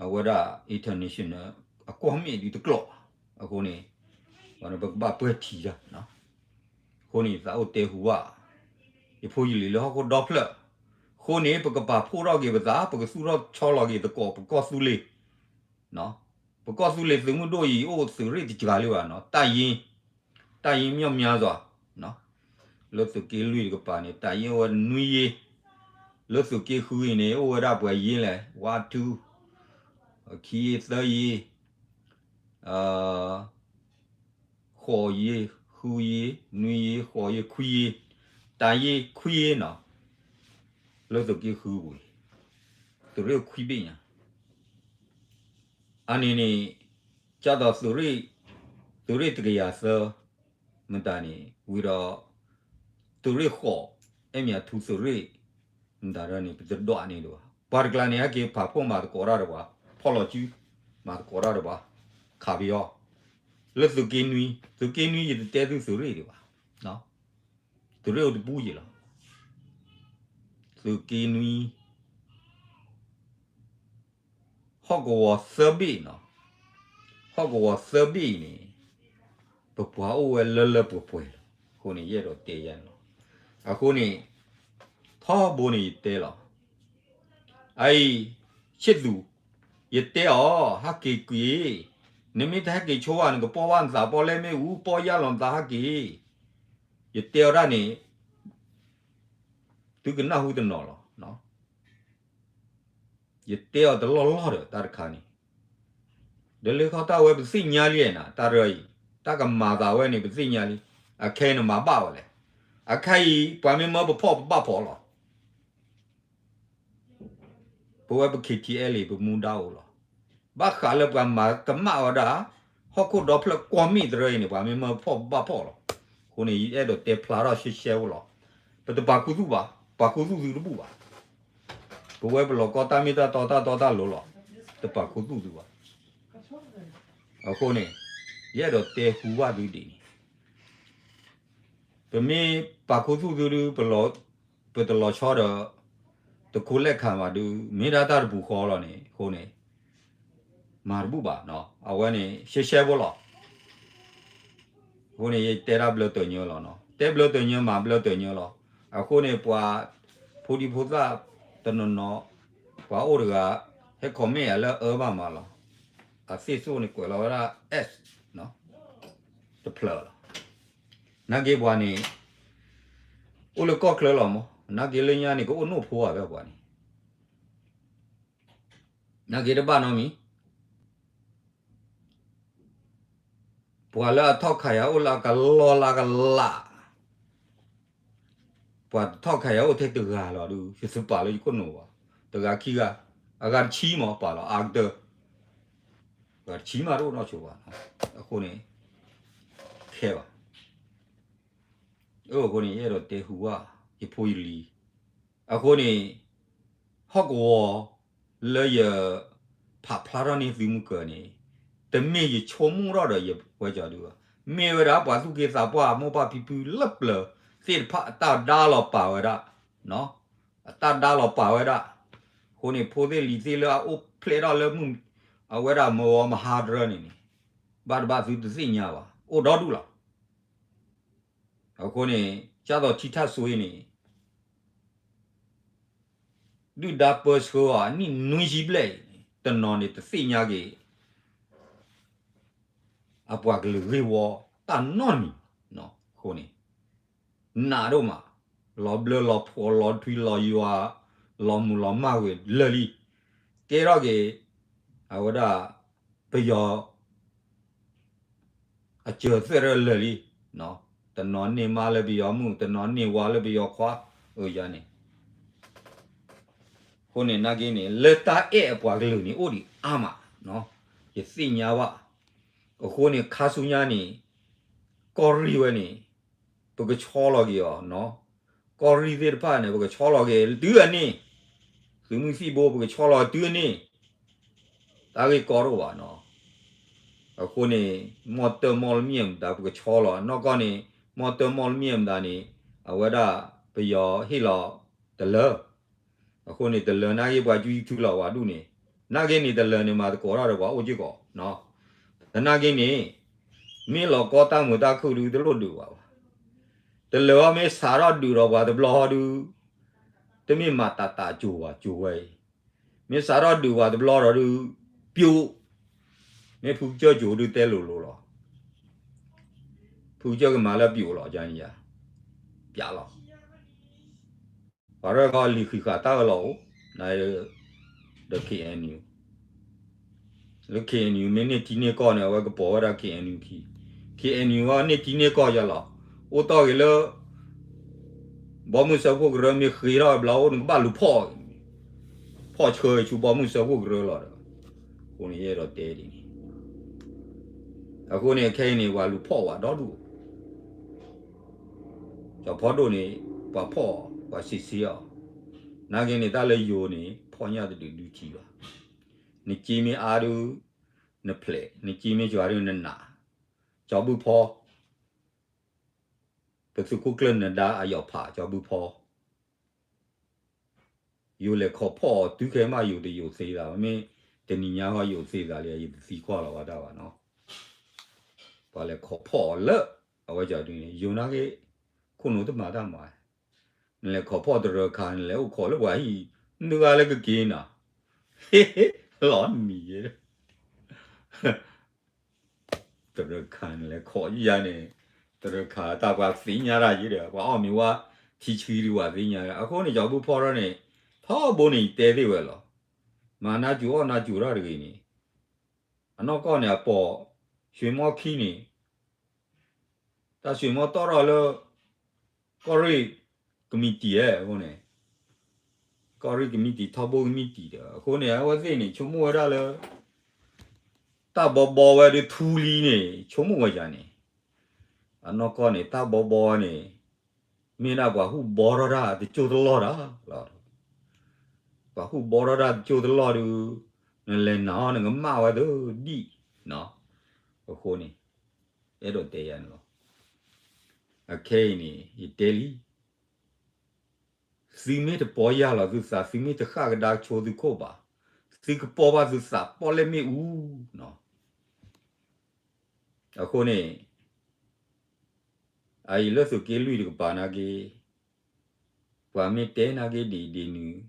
အဝဲဒၣ် international အကွီၢ်မ့ၢ်ဒုးတကျိးဘၣ်. အဃိန့ၣ် ပကဘၣ်ပှဲၤထံတၢ်, အဃိန့ၣ် ယသးအိၣ်တဲဟူဘၣ် ယဖိယလံၤလၢဟီၣ်ခိၣ်ဒီဖျၢၣ်, အဃိန့ၣ် ပကပာ်ဖှိၣ်ထီၣ်က့ၤပသး, ပကသူၣ်ထီၣ်ဆီလီၤက့ၤသကိး ပကီၢ်သူလ့ၤ, ပကီၢ်သူလ့ၤသုးမုၢ်ဒိၣ်အံၤ အိၣ်သုးရ့ၣ်တစှၤလံဘၣ်နီၤ, တၢ်ယ့, တၢ်ယ့မီၢ်မၠါစွၤ, လၢသုးက့လွံၢ်တကပၤန့ၣ် တၢ်ယ့အိၣ်ဝဲနွံယ့, လၢသုးက့ဃုအံၤန့ၣ် အိၣ်ဝဲဒၣ်ပှဲၤယ့လဲၣ်, one two, ခံယ့, သၢယ့, ဃိးယ့, ဃုယ့, နွံယ့, ဃိးယ့, ခွံယ့, တၢ်ယ့ခွံယ့နီၤ, လၢသုးက့ဃုပူၤ, သုးရ့ၣ်ခွံဘ့ၣ်ညါ အန့ၣ်န့ၣ် ကၢ်သိးသုးရ့ၣ်, သုးရ့ၣ်တကယၤသၢ, မတၤန့ၣ် ဝံၤဒီး သုးရ့ၣ်ဃိး, အဲၣ်မၠးထူသုးရ့ၣ်, မတၤဒ်န့ၣ် ပတဒွးန့ၢ်ဒံးဘၣ်. ပှၤတကျါန့ၣ် ဟဲက့ၤဖးဖှိၣ်မၤသကိးတၢ်ဒီးပှၤ, ဖီၣ်လီၤစု မၤသကိးတၢ်ဒီးပှၤ, ခးပယီၤ, လၢသုးက့နွံ, သုးက့နွံယတတဲသုသုးရ့ၣ်ဒံးဘၣ်, သုးရ့ၣ်အိၣ်တပူၤယံၤလီၤ. သုးက့နွံ ဟီၣ်ကဝီၤသၢဘ့ၣ်နီၤ, ဟီၣ်ကဝီၤသၢဘ့ၣ်အံၤန့ၣ် ပပှၤအိၣ်ဝဲလၢလၢပှဲၤပှဲၤလီၤ. အဃိန့ၣ် ယအဲၣ်ဒိးတဲယဲန့ၣ်လီၤ. အဃိန့ၣ် ထီဘိန့ၣ်ယတဲလီၤ. အအံၤ ဆ့ၣ်သူး, ယတဲအီၤ ဟးက့ၤကွံာ်, နမ့ၢ်တဟဲက့ၤဆိဘၣ် နကပီၢ်ဘၣ်နသးပီၣ်လဲၣ်မ့ၣ်အူ ပီၢ်ယၢ်လီၤနသးဟးက့ၤ, ယတဲအီၤဒၣ်န့ၣ် သုကနၢ်ဟူတနီၤလီၤ. ယတဲအီၤတလီၢ်လီၢ်ဒီးတၢ်တခါန့ၣ်, ဒီးလၢခီတၢ်ဝဲပသ့ၣ်ညါလံနၤ တၢ်ရၢအံၤ, တၢ်ကမၤသးဝဲန့ၣ် ပသ့ၣ်ညါလံ. အခဲအံၤနမၤဘၣ်ဝဲလဲၣ်. အခဲအံၤ ပှၤမ့ၢ်မၢပဖီၣ်ပဘၣ်ဖီၣ်လီၤ. ပဝဲပ K T L A ပမူဒါအိၣ်လီၤ. ဘၣ်ဃးလၢပှၤမၤကမၣ်ဝဲဒၣ် ဟီၣ်ခိၣ်ဒီဖျၢၣ်ကွီၢ်မ့ၣ်တရၢအံၤန့ၣ် ပှၤမ့ၢ်မၢဖီၣ်ပဘၣ်ဖီၣ်လီၤ. အဃိန့ၣ် ယအဲၣ်ဒိးတဲဖျါထီၣ်ရှဲရှဲဖိလီၤ. ပတပာ်ခူသူၣ်ဘၣ်, ပာ်ခူသူၣ်သုတဘူၣ်ဘၣ်. ပဝဲပလီၤကီတၢ်မ့ၢ်တၢ်တီတၢ်တီတၢ်လိၤလီၤ. တပာ်ခူသူၣ်သုဘၣ်. အဃိန့ၣ် ယအဲၣ်ဒိးတဲဟူဘၣ်သုဒ်န့ၣ် ပမ့ၢ်ပာ်ခူသူၣ်သုဒုး ပတလီၤဆီဒီး တခိလဲၣ်ခါမးဒုး မ့ၢ်ဒၣ်တၢ်တပူၤဃီလီၤန့ၣ် အဃိန့ၣ် မၤတဘူၣ်ဘၣ်နီၤ. အဝဲန့ၣ် ရှဲရှဲဖိလီၤ. အဃိန့ၣ် ယတဲတၢ်ဘျၢတၢ်ညါလီၤနီၤ. တဲဘျၢတၢ်ညါ မၤဘျၢတၢ်ညါလီၤ. အဃိန့ၣ် ပှၤဖိဒံဖိသၣ်တနီၤနီၤ ပှၤအိၣ်တဂၤ ဟဲ comment ယၤလၢအအၢဘၣ်မးလီၤ. အသ့ၣ်သိၣ်န့ၣ်ကွဲးလီၤဝဲဒၣ် S တဖျၢၣ်လီၤ. နာ်က့ပှၤန့ၣ် အိၣ်လၢကီၢ်ချၢလီၤမး, နာ်က့လၢညါန့ၣ် ကအိၣ်နိၣ်ဖိဧါ ဖဲပှၤန့ၣ်, နာ်က့တဘၣ်နီတမံၤ, ပှၤလၢအထီၣ်ခးယၤအိၣ်လၢအကလီလၢအကလး, ပှၤတထီၣ်ခးယၤအိၣ်ထဲတဂၤလီၤဒုး ယသပာ်လၢယခိၣ်နူာ်ဘၣ်, တဂၤခံဂၤ, အဂၤတဆံမး ပာ်လီၤအါကတၢၢ်, အဂၤတဆံမးတအိၣ်နီတစိၤဘၣ်, အဃိန့ၣ် ခဲဘၣ်. အဃိန့ၣ် ယအဲၣ်ဒိးတဲဟူဘၣ် ယဖိယလံၤ, အဃိန့ၣ် ဟီၣ်ကဝီၤ လၢယဖးဖျါထီၣ်န့ၢ်သုမုၢ်ကၢၤန့ၣ် တမ့ၢ်ယဆိကမိၣ်ထီၣ်ဒီးယဝဲကၠီဒုးဘၣ်, မ့ၢ်ဝဲဒၣ်ပှၤသူၣ်က့သးပှၢ် မိၢ်ပၢ်ဖံဖုလၢပျၢၤသ့ၣ်တဖၣ်အတၢ်ဒါလီၤပာ်ဝဲဒၣ်, အတၢ်ဒါလီၤပာ်ဝဲဒၣ်, အဃိန့ၣ် ဖိသ့ၣ်လံၤသ့ၣ်လၢအအိၣ်ဖျဲၣ်ထီၣ်လၢမုၢ် အဝဲဒၣ်မၢဝီမဟါတရၢန့ၣ်န့ၣ် ဘၣ်တဘၣ်သုတသ့ၣ်ညါဘၣ် အိၣ်ဒီဒူၣ်လီၤ. အဃိန့ၣ် ကၢ်သိးထံထၣ်စွ့န့ၣ် ဒုၣ်ဒါပၢဆှၢအီၤအနံၣ်နွံဆံဘျဲၣ်အံၤန့ၣ် တနီၤန့ၣ်တသ့ၣ်ညါက့ၤ အပှၤကလုာ်ဂ့ၢ်ဝီတၢ်နီတမံၤ, အဃိန့ၣ် နးဒိၣ်မး, လီၤဘျၢလီၤဖှီၣ်လီၤထွံလီၤယွၤ, လီၤမုၢ်လီၤမၢ်ဝဲလၢာ်လံ, ကဲထီၣ်က့ၤ အဝဲဒၣ် ပယီၤ အစၢၤသွဲၣ်ရၢလၢာ်လံ, တနီၤန့ၢ်မါလၢပယီၤမုၣ်, တနီၤန့ၢ်ဝါလၢပယီၤခွါ, အယၤန့ၣ် အဃိန့ၣ် နာ်က့န့ၣ် လၢတၢ်အဲၣ်အပှၤကလုာ်န့ၣ် အိၣ်ဒံးအါမး, ယသ့ၣ်ညါဘၣ်. အဃိန့ၣ် ခါဆူညါန့ၣ် ကီၢ်ရ့ၣ်ဝဲန့ၣ် ပကဆီလီၤက့ၤအီၤ, ကီၢ်ရ့ၣ်သ့ၣ်တဖၣ်န့ၣ် ပကဆီလီၤက့ၤ တုၤအန့ၣ်, သုးမုၢ်သံၣ်ဘိ ပကဆီလီၤတုၤအန့ၣ်, တၢ်ဂ့ၢ်ကီတအိၣ်ဘၣ်နီၤ. အဃိန့ၣ် မီၢ်တၢၢ်မီၢ်လမံၣ်အမတၤ ပကဆီလီၤ, နီၢ်ကီၢ်န့ၣ် မီၢ်တၢ်မီၢ်လမံၣ်မတၤန့ၣ် အဝဲဒၣ်ပယီၤဟ့ၣ်လီၤတလၢ အဃိန့ၣ် တလၢနာ်က့ပှၤကၠူထူလီၤဝၤဒူၣ်န့ၣ် နာ်က့န့ၣ် တလၢန့ၣ် မၤသကိးထီၣ်ဒီးပှၤအိၣ်က့ၢ်ကီး, သနာ်က့န့ၣ် မ့ၢ်လီၤကီတၢ်မုာ်တၢ်ခုၣ်ဒုး တလိၣ်ဒုးဘၣ်ဘၣ်. တလၢအီၤမ့ၢ်စးထီၣ်ဒုးဒီးပှၤတဘျီဒုး တမ့ၢ်မၤတးတးကၠိၤဘၣ် ကၠိၤဝဲအံၤ, မ့ၢ်စးထီၣ်ဒုးပှၤတဘျီဒီးဒုး ပျိး, မ့ၢ်ဖုကစၢၢ်ကၠိၤဒုးတဲလိၤလိၤလီၤ. ဖုကစၢၢ်ကမၤလၢပျိးလီၤ ကန့ၣ်ယါ, ပျးလီၤ. ပှၤရဲၣ်ခီလံာ်ဃံးဃာ်တၢ်အၢၣ်လီၤအိၣ်, ဒီး K N U လၢ K N U မ့ၢ်န့ၢ်ထံန့ၢ်ကီၢ်န့ၣ် အဝဲကပိာ်ဝဲဒၣ် K N U ခံ, K N U အန့ၢ်ထံန့ၢ်ကီၢ်ယါလီၤ. အိၣ်တီၢ်က့ၤလၢ ဘီမုၢ်စၢဖှိၣ်ကရၢမ့ၢ်ဃ့ထီၣ်ဘျီအိၣ် နကဘၣ်လူၤဖီၣ်, ဖီၣ်ဆှၢဆူဘီမုၢ်စၢဖှိၣ်ကရၢလီၤဒီး, အဃိန့ၣ်ယအဲၣ်ဒိးတဲဒ်န့ၣ်, အဃိန့ၣ် ခဲအံၤန့ၣ် ပှၤလူၤဖီၣ်ဝဲဒီဒူၣ် ကၠီၤဖီဒိၣ်န့ၣ် ပှၤဖီၣ် ပှၤစံးဆံးအီၤ, နာ်က့န့ၣ် တၢ်လၢယိၤန့ၣ် ဖီၣ်ညၣ်တဒုးဒုးထံဘၣ်. နစ့မ့ၢ်အါဒုး နဖျဲး, နစ့မ့ၢ်စှၤဒုးနနး, ကၠီၤဘုၣ်ဖီ ပသုးခိၣ်ကျၢၢ်နဒါအယီၤဖး ကၠီၤဘုၣ်ဖီ ယိၤလဲၤခိးဖီၣ်အီၤတုၤခဲမး ယိၤတယိၤသ့သး, မ့မ့ၢ်တနံၤညါဃီယိၤသ့သးလံ ယတသံကွၢ်လီၤဝဲဒၣ်ဘၣ်နီၤ. ပှၤလဲၤခိးဖီၣ်အီၤလၢ အဝဲကၠီၤဒုန့ၣ် ယိၤနာ်က့ ခိၣ်နူာ်တမၤတၢ်မၤ, နလဲၤခိးဖီၣ်တရၢခါ နလဲၤအိၣ်ခိးလၢပှၤဟံၣ် နုၢ်ဂၤလၢကက့ၤနီၤ, ဟ့ၣ်ဟ့ၣ် လီၤနံၤယဲ တရၢခါနလဲၤခိးယါန့ၣ်, တရၢခါတၢ်ပှၤသ့ၣ်ညါတၢ်ယဲဒီး ပှၤအီၣ်မ့ၤဝါ ထံဆှံဒုးပှၤသ့ၣ်ညါ, အဃိန့ၣ် ကၠီၤဘုၣ်ဖီထီၣ်န့ၣ် ထီဘိန့ၣ် ယတဲသ့ဝဲလီၤ. မၤနါစူၤအီၣ်နါစူၤတၢ်တဂ့ၤန့ၣ်, အနီၢ်ကီၢ်န့ၣ် အပိာ် ရွှေမီခံန့ၣ် တၢ်ရွှေမီတီၣ်ထီၣ်လၢ ကီၢ်ရ့ၣ်ကမံးတံာ်ဧါ, အဃိန့ၣ် ကီၢ်ရ့ၣ်ကမံးတံာ် ထီဘိကမံးတံာ်ဒီး အဃိန့ၣ် အဝဲသ့ၣ်န့ၣ် ဆိကမိၣ်ဝဲဒၣ်လၢ တၢ်ဘီဘီဝဲဒုးထူလံန့ၣ် ဆိကမိၣ်ဝဲယါန့ၣ်, အနီၢ်ကီၢ်န့ၣ် တၢ်ဘီဘီဝဲန့ၣ် မ့ၢ်ဒၣ်ပှၤဟူၣ်ဘီထီၣ်တၢ်တကၠိၢ်တလီၢ်တၢ်လီၤ. ပှၤဟူၣ်ဘီထီၣ်တၢ်တကၠိၢ်တလီၢ်ဒုး နလဲၤနာ်အီၤ နကမၣ်ဝဲသဒံၣ်နီၤ. အဃိန့ၣ် အဲၣ်ဒိးတဲယါန့ၣ်လီၤ. အခဲအံၤန့ၣ် ယတဲလံ သုမ့ၢ်တပီၢ်ယၢ်လီၤသုသး, သုမ့ၢ်တဃၣ်ကဒါဆိသုခိၣ်ဘၣ်, သုကပီၢ်ဘၣ်သုသး ပီၢ်လဲၣ်မ့ၣ်အူနီၤ. အဃိန့ၣ် အအံၤလၢသုးက့လွံၢ်တကပၤနာ်က့, ပှၤမ့ၢ်တဲနာ်က့ဒ်အံၤဒ်နုၤ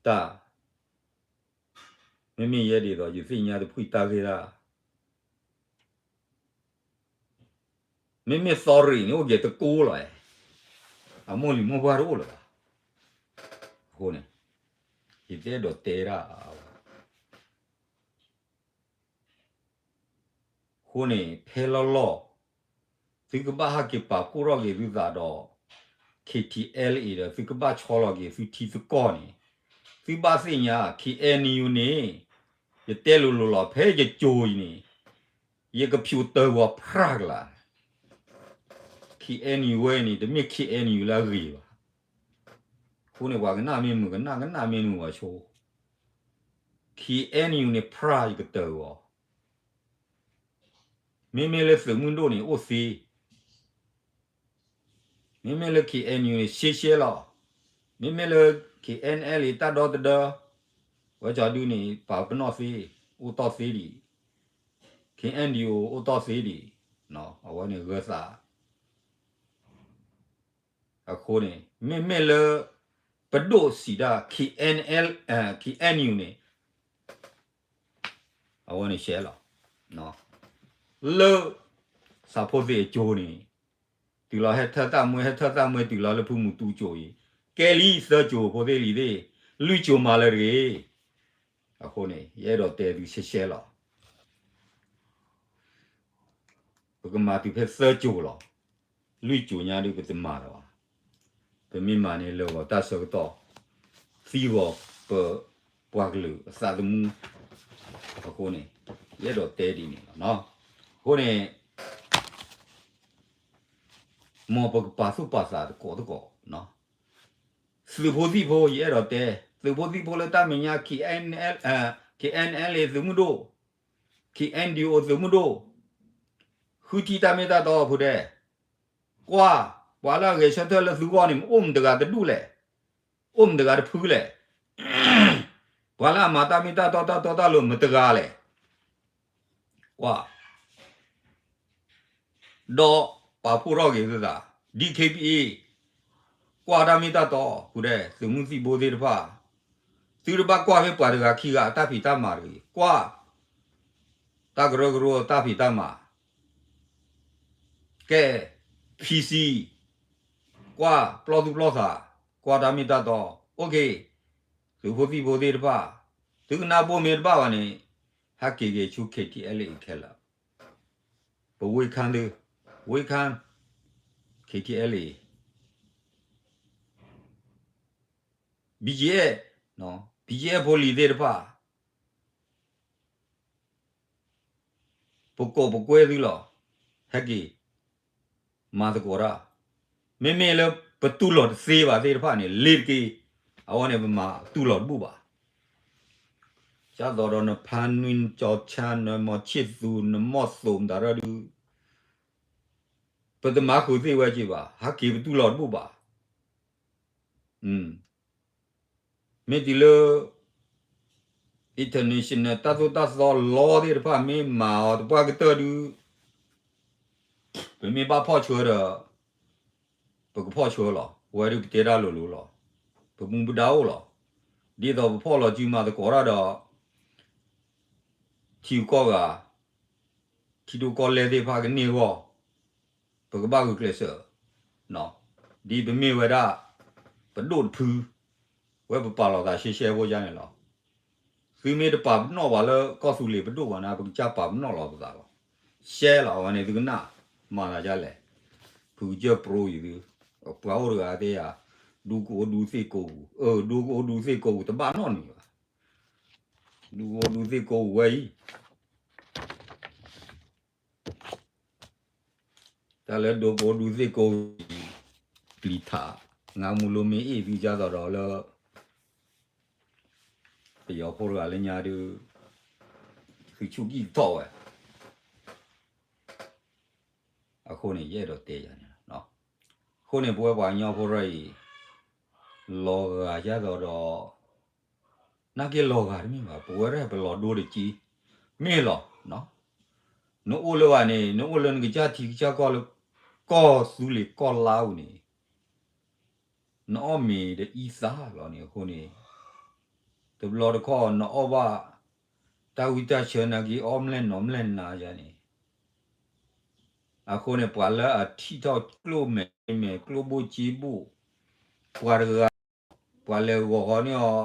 တၢ်, မ့မ့ၢ်ယဲဒ်သိး ယသ့ၣ်ညါတဖှံတၢ်ဂ့ၢ်တၢ် မ့မ့ၢ်သီရ့ၣ်န့ၣ် အိၣ်က့ၤတကိးလီၤ, အမိၢ်လံၤမိၢ်ပှၢ်တအိၣ်လၢၤဘၣ်. အဃိန့ၣ် ယတအဲၣ်ဒိးတဲဒၣ် အဃိန့ၣ် ဖဲလီၢ်လီၢ် သုကဘၣ်ဟဲက့ၤပာ်ဖှိၣ်ထီၣ်က့ၤသုသးဒီး K T L A ဒီး သုကဘၣ်ဆီလီၤက့ၤသုထံသုကီၢ်န့ၣ်, သုဘၣ်သ့ၣ်ညါ K N U န့ၣ် ယတဲလိၤလိၤလီၤ ဖဲယကိၤအံၤန့ၣ် ယကဖျိးတၢ်ဂီၤဖြၣ်ကလာ် K N U ဝဲန့ၣ် တမ့ၢ် K N U လၢအဂ့ၤဘၣ်. အဃိန့ၣ် ပှၤကနၣ်မ့ၢ်မုာ်ကနၣ် ကနၣ်မ့ၢ်မုာ်ပှၤဆိ K N U န့ၣ် ဖြၣ်ယကတၢၢ်ဂီၤ မ့မ့ၢ်လၢသုးမုၢ်ဒိၣ်န့ၣ် အိၣ်သ့, မ့မ့ၢ်လၢ K N U န့ၣ် ရှဲရှဲလီၤ, မ့မ့ၢ်လၢ K N L A တၢ်ဒီတဒၢ ဝဲကၠီဒုန့ၣ် ပာ်ပနီၣ်သ့, အိၣ်တီၢ်သ့ဒံး, K N D O အိၣ်တီၢ်သ့ဒံး, အဝဲန့ၣ်ဂၢၤသး အဃိန့ၣ် မ့မ့ၢ်လၢ ပဒိၣ်စံးဒၣ် K N L, K N U န့ၣ် အဝဲန့ၣ်ရှဲလီၤ, လၢ ဆၣ်ဖိသ့ၣ်အကၠိန့ၣ် တုၤလီၤဟဲထၢၣ်သၣ်မွဲ ဟဲထၢၣ်သၣ်မွဲတုၤလီၤလၢဖုမူတူကၠိအံၤ ကဲလံသၢကၠိဖိသ့ၣ်လံၤသ့ၣ် လွံၢ်ကၠိမၤလၢတဂ့ၤ, အဃိန့ၣ် ယအဲၣ်ဒိးတဲသုရှဲရှဲလီၤ. ပကမၤတုၤဖဲသၢကၠိလီၤ. လွံၢ်ကၠိညါဒုးပတမၤလၢၤဘၣ်. ပမ့ၢ်မၤန့ၣ်လၢာ်ဂီၤတၢ်ဆၢကတီၢ်, သံဂီၤပပှၤကလုာ်အသးသမူ, အဃိန့ၣ် ယအဲၣ်ဒိးတဲဒ်န့ၣ်လီၤ. အဃိန့ၣ် မ်ပကပာ်သူၣ်ပာ်သးသကိးသကိး, သုးဖိသံၣ်ဖိ ယအဲၣ်ဒိးတဲ, သုးဖိသံၣ်ဖိလၢတၢ်မဲာ်ညါ K N L, K N L A သုးမုၢ်ဒိၣ်, K N D O သုးမုၢ်ဒိၣ်, ဃုထံၣ်တၢ်မ့ၢ်တၢ်တီအဖိဒဲး ကွၢ်, ပှၤလၢအဂဲၤဆၢထၢၣ်လၢသုဂီၢ်န့ၣ် အိၣ်မတဂၤတဒူၣ်လဲၣ်, အိၣ်မတဂၤတဖုလဲၣ်, ပှၤလၢအမၤတၢ်မ့ၢ်တၢ်တီတၢ်တီတၢ်လိၤမတဂၤလဲၣ်. ကွၢ်, ဒီးပာ်ဖှိၣ်ထီၣ်က့ၤသုသး, DKBA ကွၢ်တၢ်မ့ၢ်တၢ်တီ, ဃုဒဲး သုးမုၢ်သံၣ်ဘိသ့ၣ်တဖၣ်, သုတဘၣ်ကွၢ်ဖဲပှၤတဂၤခံဂၤအတၢ်ဖံးတၢ်မၤတဂ့ၤ, ကွၢ် တၢ်ကရၢကရိအတၢ်ဖံးတၢ်မၤ, ကဲ PC, ကွၢ်ပျီၢ်သူၣ်ပျီၢ်သး, ကွၢ်တၢ်မ့ၢ်တၢ်တီ, OK, သုးဖိသံၣ်ဖိသ့ၣ်တဖၣ်, သုကနၢ်ဘိမ့ၢ်တဘၣ်ဘၣ်န့ၣ်, ဟဲက့ၤက့ၤဆူ KTLA ခဲလၢာ်, ပဝ့ၢ်ခါသု, ဝ့ၢ်ခါ KTLA, BGF, BGF ဖိလံၤသ့ၣ်တဖၣ် ပကိးပကွဲသုလီၤ, ဟဲက့ၤ မၤသကိးတၢ်, မ့မ့ၢ်လၢပတူၢ်လိာ်တသ့ဘၣ်သ့ၣ်တဖၣ်န့ၣ် လ့ၤတက့ၤ, အဝဲန့ၣ်ပမၤတူၢ်လိာ်တဘူၣ်ဘၣ်. ဒ်သိးဒီးနဖါနွံ နကၠီဆၣ် နမီၤဆ့ၣ်သူ နမီၢ်သိးမတၤရၢဒုး ပတမၤဃုာ်သ့ၣ်ဝဲက့ၤဘၣ်, ဟဲက့ၤပတူၢ်လိာ်တဘူၣ်ဘၣ်. မ့ၢ်တုၤလၢ international တၢ်သိၣ်တၢ်သီလီသ့ၣ်တဖၣ် မ့ၢ်မၤအီၤတပှၢ်ကတၢၢ်ဒုး ပမ့ၢ်ဘၣ်ဖီၣ်ဆှၢဒီး ပကဖီၣ်ဆှၢလီၤ. ဝဲဒုးပတဲတၢ်လိၤလိၤလီၤ. ပမူပဒါအိၣ်လီၤ. ဒ်သိးပဖီၣ်လီၤစုမၤသကိးတၢ်ဒီး ထံဂုၤကီၢ်ဂၤ ထံဒိၣ်ကီၢ်လဲၢ်သ့ၣ်တဖၣ်ကန့ၢ်အဂီၢ် ပကဘၣ်ဂုာ်ကျဲးစၢး, ဒ်ပမ့ၢ်ဝဲဒၣ် ပဒိၣ်တဖု ဝဲပပာ်လီၤသးရှဲရှဲဖိယါန့ၣ်လီၤ. သုမ့ၢ်တပာ်ပနီၣ်ပှၤလၢကီၢ်သူလ့ၤပဒိၣ်ဘၣ်န့ၣ် ပကစၢ်ပာ်ပနီၣ်လီၤပသးလီၤ. ရှဲလီၤဝဲန့ၣ် သုကနၣ်မၤသးဒ်လဲၣ်. ဖုကစၢၢ်ပြိယံၤသု, ပှၤအိၣ်တဂၤတဲယၤ, ဒူကအိၣ်ဒူသ့ၣ်ကိးပူၤ, အၢ ဒူကအိၣ်ဒူသ့ၣ်ကိးပူၤ တဘၣ်နီတမံၤဘၣ်. ဒူကအိၣ်ဒူသ့ၣ်ကိးပူၤဝဲအံၤ တၢ်လၢဒူကအိၣ်ဒူသ့ၣ်ကိးပူၤ ပျံၤထး, ငါမူလိမ့ၢ်အ့ၣ်သုကၢ်သိးဒီးလၢ ပယီၤဖိတဂၤလၢညါဒုး သုဆူၣ်ကံၣ်ထီၣ်ဝဲ. အဃိန့ၣ် ယအဲၣ်ဒိးတဲယၤန့ၣ်လီၤ. အဃိန့ၣ် ပဝဲပှၤကညီဖိရၢအံၤ လီၤဂာ်ယါသိးဒီး နာ်က့လီၤဂာ်တမ့ၢ်ဘၣ်, ပဝဲဒၣ်ပလီၤဒိတက့ၢ်, မ့ၢ်လီၤ. နအိၣ်လၢဘၣ်န့ၣ် နအိၣ်လၢနကစၢ်ထံကစၢ်ကီၢ်လၢ ကီၢ်သူလ့ၤကီၢ်လါပူၤန့ၣ် နအီၣ်မ့ၤဒီးအံသၣ်လီၤန့ၣ် အဃိန့ၣ် တဘျီတခီၣ်နအီၣ်ဘၣ် တၢ်ဝံတၢ်ဆၢနာ်က့ အီၣ်မျဲၢ်နီၤမျဲၢ်နါယါန့ၣ် အဃိန့ၣ် ပှၤလၢအထံၣ်ထီၣ်ကျိၣ်မဲာ်မဲာ် ကျိၣ်ဘိၣ်စ့ဘိၣ် ပှၤတဂၤ ပှၤလဲၤဂီၤဃီန့ၢ်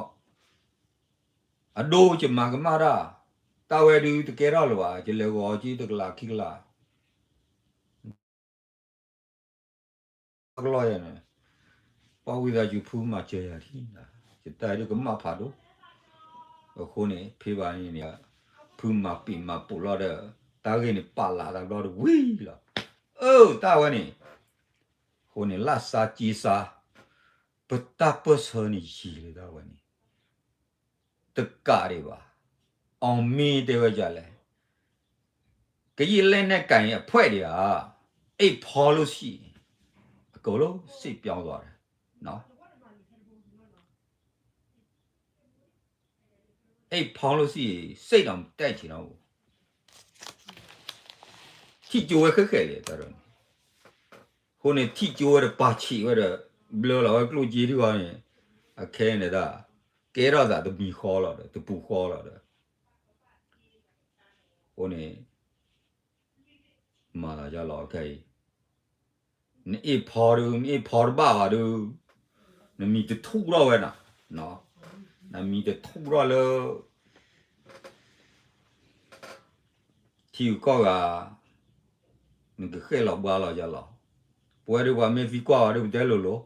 အီၤ အဒိယမၤကမၣ်တၢ် တၢ်ဝဲဒုးတကဲထီၣ်လၢၤဘၣ် ယလဲၤဂီၤအီၤက့တကလးခံကလး ကလီၢ်ယၤန့ၣ် ပှၤဝံသးစူၤဖုမၤစၢၤယၤထံၣ်နၤ ယတၢ်ဒုးကမၣ်ဖးဒိၣ် အဃိန့ၣ် ဖဲဘၣ်န့ၣ်န့ၣ် ဖုမၤပံာ်မၤပိာ်လီၤဒီး တၢ်ဂ့ၢ်န့ၣ်ပာ်လးတဘျီတဝံၤလီၤ အၢ တၢ်ဝဲန့ၣ် အဃိန့ၣ် လၢ်စါက့စါ ပတၢ်ပၢၢ်ဆၢန့ၣ်ယံာ်လံတၢ်ဝဲန့ၣ် တကးဒံးဘၣ် အောင်မင်းတဲဝဲဒ်လဲၣ် ကရင်လက်နက်ကိုင်အဖွဲ့တွေက အိတ်ဖော်လို့ရှိရင် အကုန်လုံးစစ်ပြောင်းသွားတယ်နော် အိတ်ဖော်လို့ရှိရင်စိတ်တောင်မတက်ချင်တော့ဘူး ထံၣ်ကၠိဝဲခဲခဲလံတၢ်ဒီးန့ၣ် အဃိန့ၣ် ထံၣ်ကၠိဝဲဒီးပာ်ဆံးဝဲဒီး ဘျၢလီၤဝဲကျိၣ်စ့ထံဃီန့ၣ် အခဲန့ၣ်ဒၣ် ကဲထီၣ်သးတမံၤဃီလီၤဒီး တပူၤဃီလီၤဒီး အဃိန့ၣ် မၤသးဒ်လီၤခဲအံၤ နအိတ်ဖော်ဒုး နအိတ်ဖော်တဘၣ်ဘၣ်ဒုး နမံၤတထူၣ်ထီၣ်ဝဲနၤ နမံၤတထူၣ်ထီၣ်လၢ ထံဂုၤကီၢ်ဂၤ နကဃဲၣ်လီၤဘှါလီၤယၤလီၤ ပဝဲဒုးပှၤမ့ၢ်သံကွၢ်ဝဲဒုးပတဲလိၤလိၤ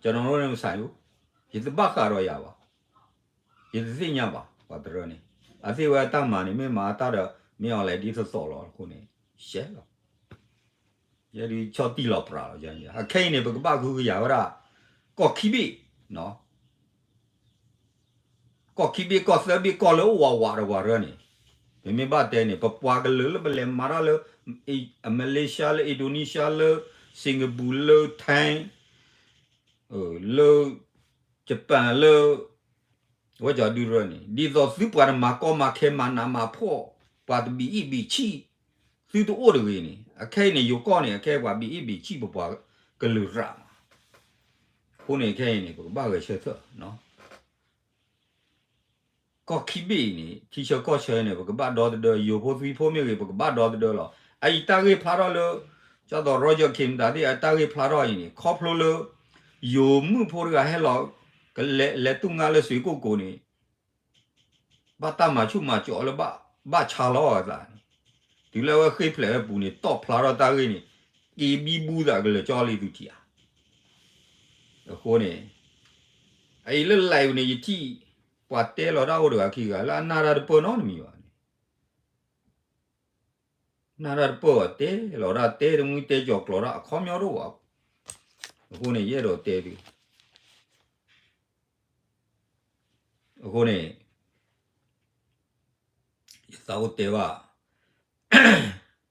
ကျွန်တော်တို့နဲ့မဆိုင်ဘူး ယတဘၣ်ဃးဒီးယၤဘၣ် ယတသ့ၣ်ညါဘၣ် ပှၤတရၢန့ၣ် အသ့ၣ်ဝဲအတၢ်မၤန့ၣ် မ့ၢ်မၤအတၢ်ဒီး မ့ၢ်အီၤလဲၤဒ်သိးသိးလီၤအဃိန့ၣ် ရှဲလီၤ ယဲဒုးဆီၣ်တံၢ်လီၤပြးလီၤ အခဲအံၤန့ၣ် ပကဘၣ်ဃုကယာ်ဝဲဒၣ် ကီၢ်ခံဘ့ၣ် ကီၢ်ခံဘ့ၣ် ကီၢ်သၢဘ့ၣ် ကီၢ်လၢအိၣ်ဝးဝးဒီးပှၤရၢန့ၣ် ပမ့ၢ်ဘၣ်တဲန့ၣ် ပပှၤကလုာ်လၢပလဲၤမၤတၢ်လၢ အမဲလ့ရှါ လၢအံဒိနံရှါ လၢ Singapore လၢ Thai လၢ Japan လၢ ဝဲကၠီဒုရၢန့ၣ် ဒ်သိးသုပှၤတမၤကီမၤခဲ မၤနးမၤဖှီၣ် ပှၤတဘံးအ့ၣ်ဘံးဆံၣ် သုတအိၣ်တဂ့ၤန့ၣ် အခဲအံၤန့ၣ် ယိၤကီၢ်န့ၣ် အခဲအံၤပှၤဘံးအ့ၣ်ဘံးဆံၣ် ပပှၤကလုာ်ရၣ်မး. အဃိန့ၣ် ခဲအံၤန့ၣ် ပကဘၣ်ဂဲၤဆၢထၢၣ် ကီၢ်ခံဘ့ၣ်အံၤန့ၣ် ထံဆၢကီၢ်ဆၢန့ၣ် ပကဘၣ်ဒီသဒၢ ယိၤဖိသွံၣ်ဖိမ့ၢ်ဂ့ၤ ပကဘၣ်ဒီသဒၢလီၤ. အအံၤတၢ်ဂ့ၢ်ဖျါထီၣ်လၢ ကၠီသီး Roger Khin မတၤသ့ၣ် အတၢ်ဂ့ၢ်ဖျါထီၣ်အံၤန့ၣ် ခီဖျိလၢ ယိၤမုၣ်ဖိတဂၤဟဲလီၤ ကလဲၤလဲၤတူၢ်ငါလၢစွ့ကိၣ်ကိၤန့ၣ် ဘၣ်တၢ်မၤဆူၣ်မၤစီၤလၢ ဘၣ်ဆါလီၤအသးန့ၣ် တုၤလၢအဝဲဃ့ၢ်ဖျဲးဝဲပူၤန့ၣ် တီၣ်ဖျါထီၣ်တၢ်ဂ့ၢ်န့ၣ် က့ၤဘံဘူသးကလၢာ်ကၠီလံသုထံၣ်ဧါ. အဃိန့ၣ် အအံၤလၢ live န့ၣ် ယထံၣ် ပှၤတဲလီၤတၢ်အိၣ်တဂၤခံဂၤ လၢအနၢ်တၢ်တပၢၢ်နီတမံၤဘၣ်န့ၣ် နၢ်တၢ်တပၢၢ်ဘၣ် တဲလီၤတၢ် တဲတမှံတဲကၠီၤကျိးတၢ် အခီပညီတအိၣ်ဘၣ်. အဃိန့ၣ် ယအဲၣ်ဒိးတဲသု အဃိန့ၣ် ယသးအိၣ်တ